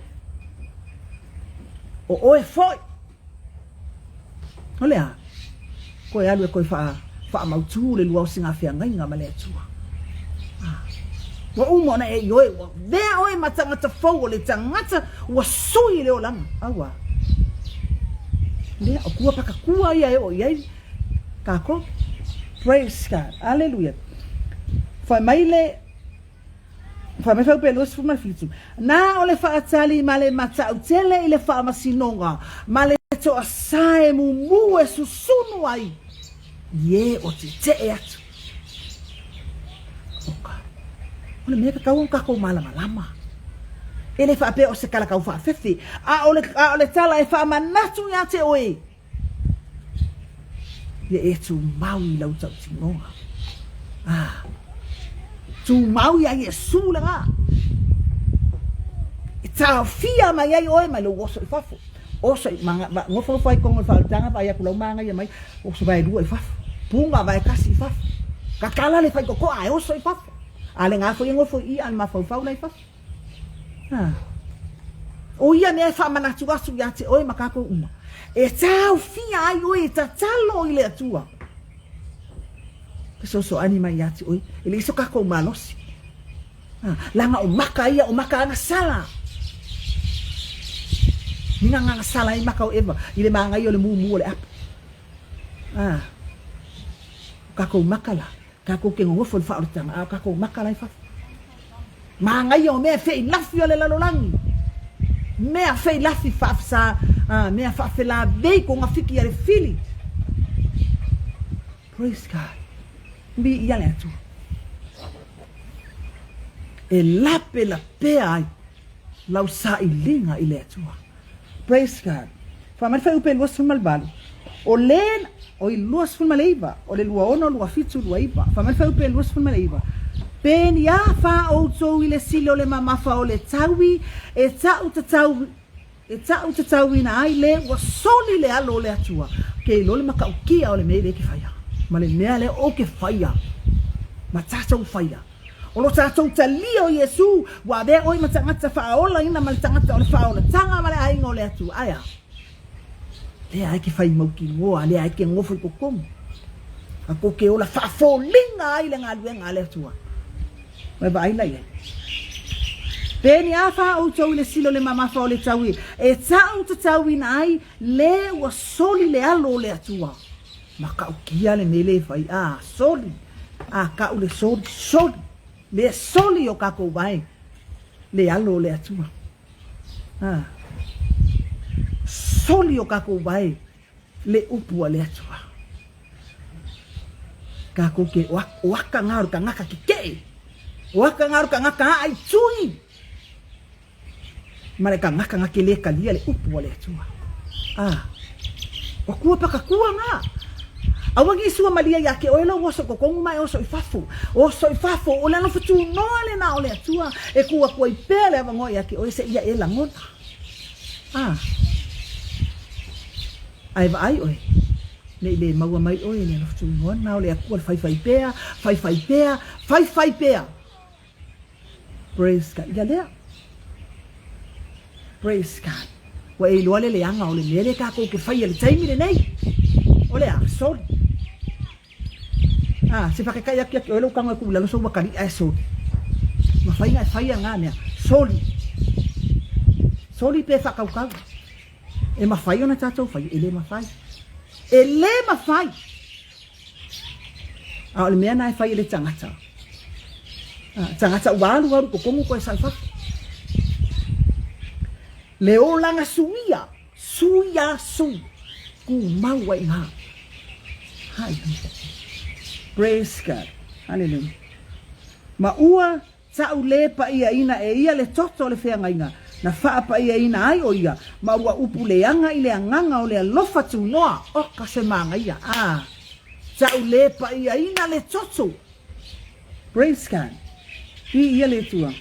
O oe foi. O le a? Koe alu e koe wha, whaamautū le lua o singa feagaiga ma le Atua. Ah. Ua uma ona e i oe, ua vea oe ma tagata fou o le tagata ua sui le olaga. Aua. Lea, o kua pakakua ia e o i ai kākou. Praise God. Aleluia. Whai mai le Fai mai faupe 27, Na o le faatali ma le matautele i le faamasinoga, ma le toasae mumu e susunu ai i e o tetee atu. Oka. O le mea tatau ona tatou malamalama. E le faapea o se tala tau faafefe, a o le, a o le tala e faamanatu ia te oe. Ia e tumau i lau tautinoga. Ah, tumau ia Iesu lena. E taofia mai ai oe mai lou oso i fafo. Oso i manga, va, nofonofo ai kogo i le faaolataga vaai atu lau magaia mai, oso vaelua i fafo. Puga vaetasi i fafo. Tatala le faitotoa ae oso i fafo. A le gafo ia nofo i i a o le mafaufau la i fafo. A. ʻO ia mea e faamanatu atu iā te oe ma kākou uma, e taofia ai oe e tatalo i le Atua. Fesoasoani mai iā te oe, e leai so kākou malosi. A, leaga o maka ia, o maka agasala. Ni nga agasala ai maka o Eva i le māgaia o le mumu o le apo. A, o kākou maka la, Kākou ke nonofo i le faaolataga, a o kākou maka la i fafo. Māgaia o mea feilafi o le lalolagi. Mea feilafi faafesa, a, mea faafelavei kogafiki a le fili. Praise God. Viia le Atua. E lape lapea ai lau sailiga i le Atua. Praise God. Fai mai le fuaiupu e 28, o le, oi, 29, o le 26, 27, 29. Fai mai le fuaiupu e 29, Peni a wha outou i le sili o le mamafa o le taui, e ta'u tatau, e ta'u tatauina ai le ua soli le alo o le Atua, ke iloa le matautia o le mea i le ke whaia, ma le mea lea o ke whaia, ma tatou whaia. O lo tatou talia o Iesu, ua avea oe ma tagata faaolaina ma le tagata o le faaolataga ma le aiga o le Atua. Ae a? Lea ai ke fai mautinoa, lea ai ke nofo i totonu. A ko ke ola faafoliga ai le galuega a le Atua. Mai vaai la i ai. Pe ni a fa outou i le sila o le mamafa o le taui e ta'u tatauina ai le ua soli le alo o le Atua. Matautia le mea lea e fai, a soli, a ta'u le soli, soli, le soli o tatou vae le alo o le Atua. A soli o tatou vae le upu a le Atua. Tatou te o aka ngā o le tagata keke'e, o aka ngā o le tagata a'a i tui, ma le tagata na te lē talia le upu a le Atua. A, o kua pakatua ngā. Aua ne i sua malia iā te oe lou oso i totonu ma e oso i fafo. Oso i fafo, o le alofa tunoa lena o le Atua e kū atu ai pea le avanoa iā te oe seia e lagona. A, ae vaai oe, ne i lē maua mai oe e le alofa tunoa lena o le Atua le faifai pea, faifai pea, faifai pea. Praise God. Ia lea. Praise God. Ua e iloa le leaga o le mea lea tatou te faia i le taimi lenei. O le a? Soli. Ah, se whakekai atu ia te oe lou tago e tuu i lalo so ua kaliʻa e soli. Mafai ona e faia na mea. Soli. Soli pe whakaukau. E mafai ona tatou faia, e le mafai. E le mafai. A o le mea na e fai e le tagata. A, tagata ua alu alu totonu koe sau fafo. Le olaga suia, suia sui, tumau ai ina. Hallelujah. Praise God. Hallelujah. Ma ua Ta'u lē pa'iaina e ia le toto o le feagaiga, na fa'apa'iaina ai o ia, ma ua upu leaga i le agaga o le alofa tunoa, oka se māgaia, ā, ta'u lē pa'iaina le toto. Praise God. I ia le Atua.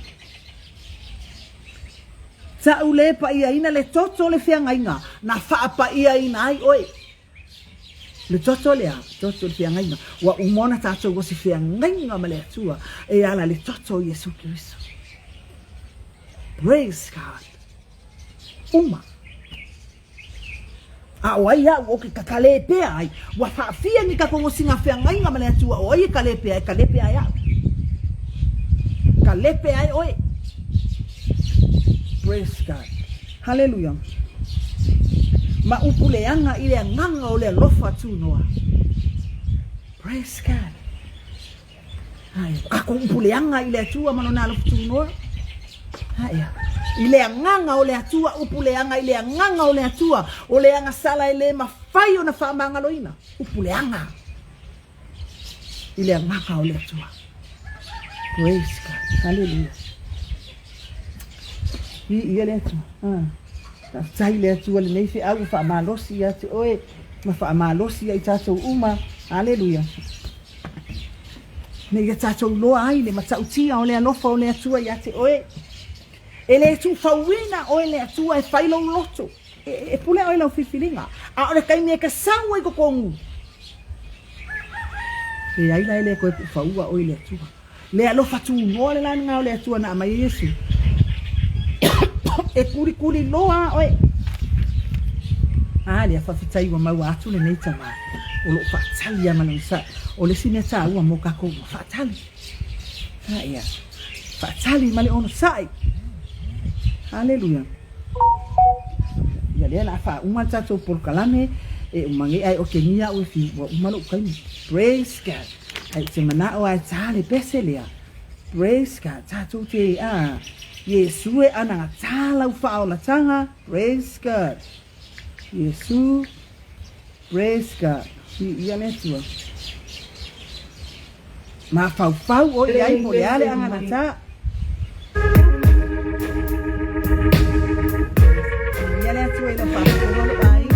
Ta'u lē pa'iaina le toto o le feagaiga, na fa'apa'iaina ai oe. Le toto lea, toto le feagaiga. Ua uma ona tatou o se feagaiga ma le Atua e ala le toto o Iesu Keriso. Praise God. Uma. A o ai a'u o ke kakalē pea ai, ua faafia ni tatou osiga feagaiga ma le Atua, o ai e kalē pea, e kalē pea ai a'u. Kalē pea ai oe. Praise God. Haleluia! Ma upu leaga i le agaga o le alofa tunoa. Praise God! Ae, o kakou upu leaga i le Atua ma lona alofa tunoa. Ae, i le agaga o le Atua, upu leaga i le agaga o le Atua, o le agasala e le mafai ona faamagaloina, upu leaga. I le agaga o le Atua. Praise God. Hallelujah. I ia le Atua. Ah. Faafetai le Atua lenei feau ua faamalosi ia te oe ma faamalosi ia i tatou uma. Hallelujah. Ne ia tatou loa ai le matautia o le alofa o le Atua ia te oe. E le tuufauina oe le Atua e fai lou loto. E pule oe i lau filifiliga, a o le taimi e te sau ai i totonu, leai la e le toe puufaua oe i le Atua. Le alofa tunoa le laniga o le Atua na aumai e Iesu. E kulikuli loa a oe. A lea faafetai ua maua atu lenei tama o lo o faatali lava ma le onosai. O le isi mea taua mo tatou ua faatali. A ia, faatali ma le onosai. Haleluia. Ia lea la faauma le tatou polokalame e uma nei ae otegia au e fiu ua uma lou taimi. Praise God. Ae ou te manao ae ta le pese lea. Praise God. Tatou te a Iesu e anagatā lau faaolataga. Praise God. Iesu. Praise God. Viia le Atua. Mafaufau oe i ai po o le a le aganatā. Viia le Atua i lau faafofoga o lou aiga.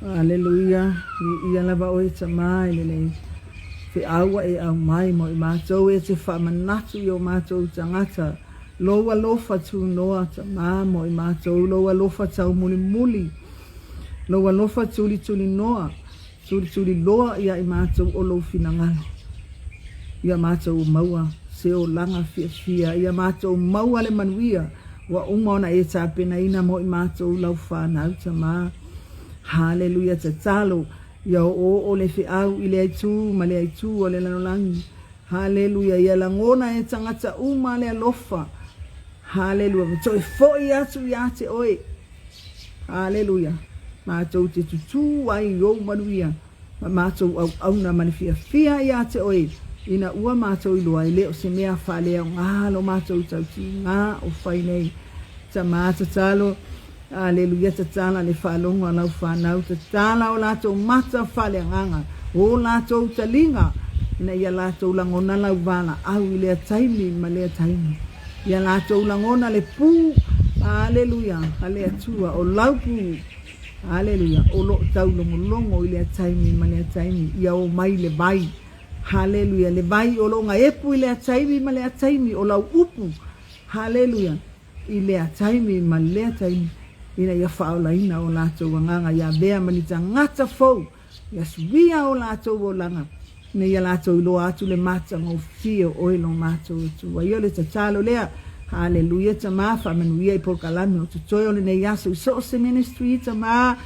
Aleluia, viia lava oe Tama i lenei feau ua e aumai mo i matou e te faamanatu i o matou tagata lou alofa tunoa Tama mo i matou lou alofa taumulimuli lou alofa tulitulinoa tulituliloa ia i matou o lou finagalo ia matou maua se olaga fiafia ia matou maua le manuia ua uma ona e tapenaina mo i matou lau fanau Tama. Haleluia Tatalo ia oooo le feau i lea itu ma lea itu o le lalolagi. Haleluia Ia lagona e tagata uma le alofa. Haleluia Ma toe foi atu ia te oe. Haleluia Matou te tutū ai i ou manuia ma matou auauna ma le fiafia ia te oe ina ua matou iloa e le o se mea faaleaoga lo matou tautiga o fai nei. Tama tatalo Aleluia Tatala le faalogo a lau fanau Tatala o latou mata faaleagaga O latou taliga Ina ia latou lagona lau valaau i lea taimi ma lea taimi Ia latou lagona le pu Aleluia a le Atua O lau pu Aleluia o loo taulogologo i lea taimi ma lea taimi Ia o mai le vai Haleluia le vai o loo gaepu i lea taimi ma lea taimi O lau upu Haleluia i lea taimi ma lea taimi, ina ia faaolaina o latou agaga ia avea ma ni tagata fou, ia suia o latou olaga, ina ia latou iloa atu le matagofie o oe lo matou Atua. Ia o le tatalo lea. Haleluia Tama, faamanuia i polokalame o totoe o lenei aso i so o se ministry Tama,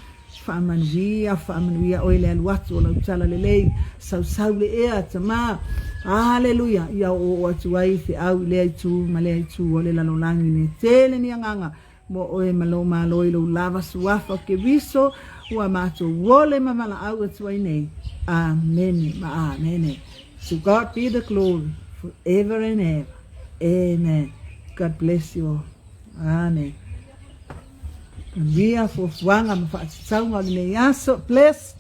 Faamanuia, faamanuia oe le alu atu o lau tala lelei, sausau le ea, Tama. Aleluia! Ia oooo atu ai feau i lea itu ma lea itu o le lalolagi nei. Tele ni agaga mo oe ma lou Malo i lou lava suafa o Keriso ua matou ole ma valaau atu ai nei. Amene ma amene. To God be the glory forever and ever. Amen. God bless you all. Amen. Manuia fuafuaga ma faatatauga o lenei aso. Bless.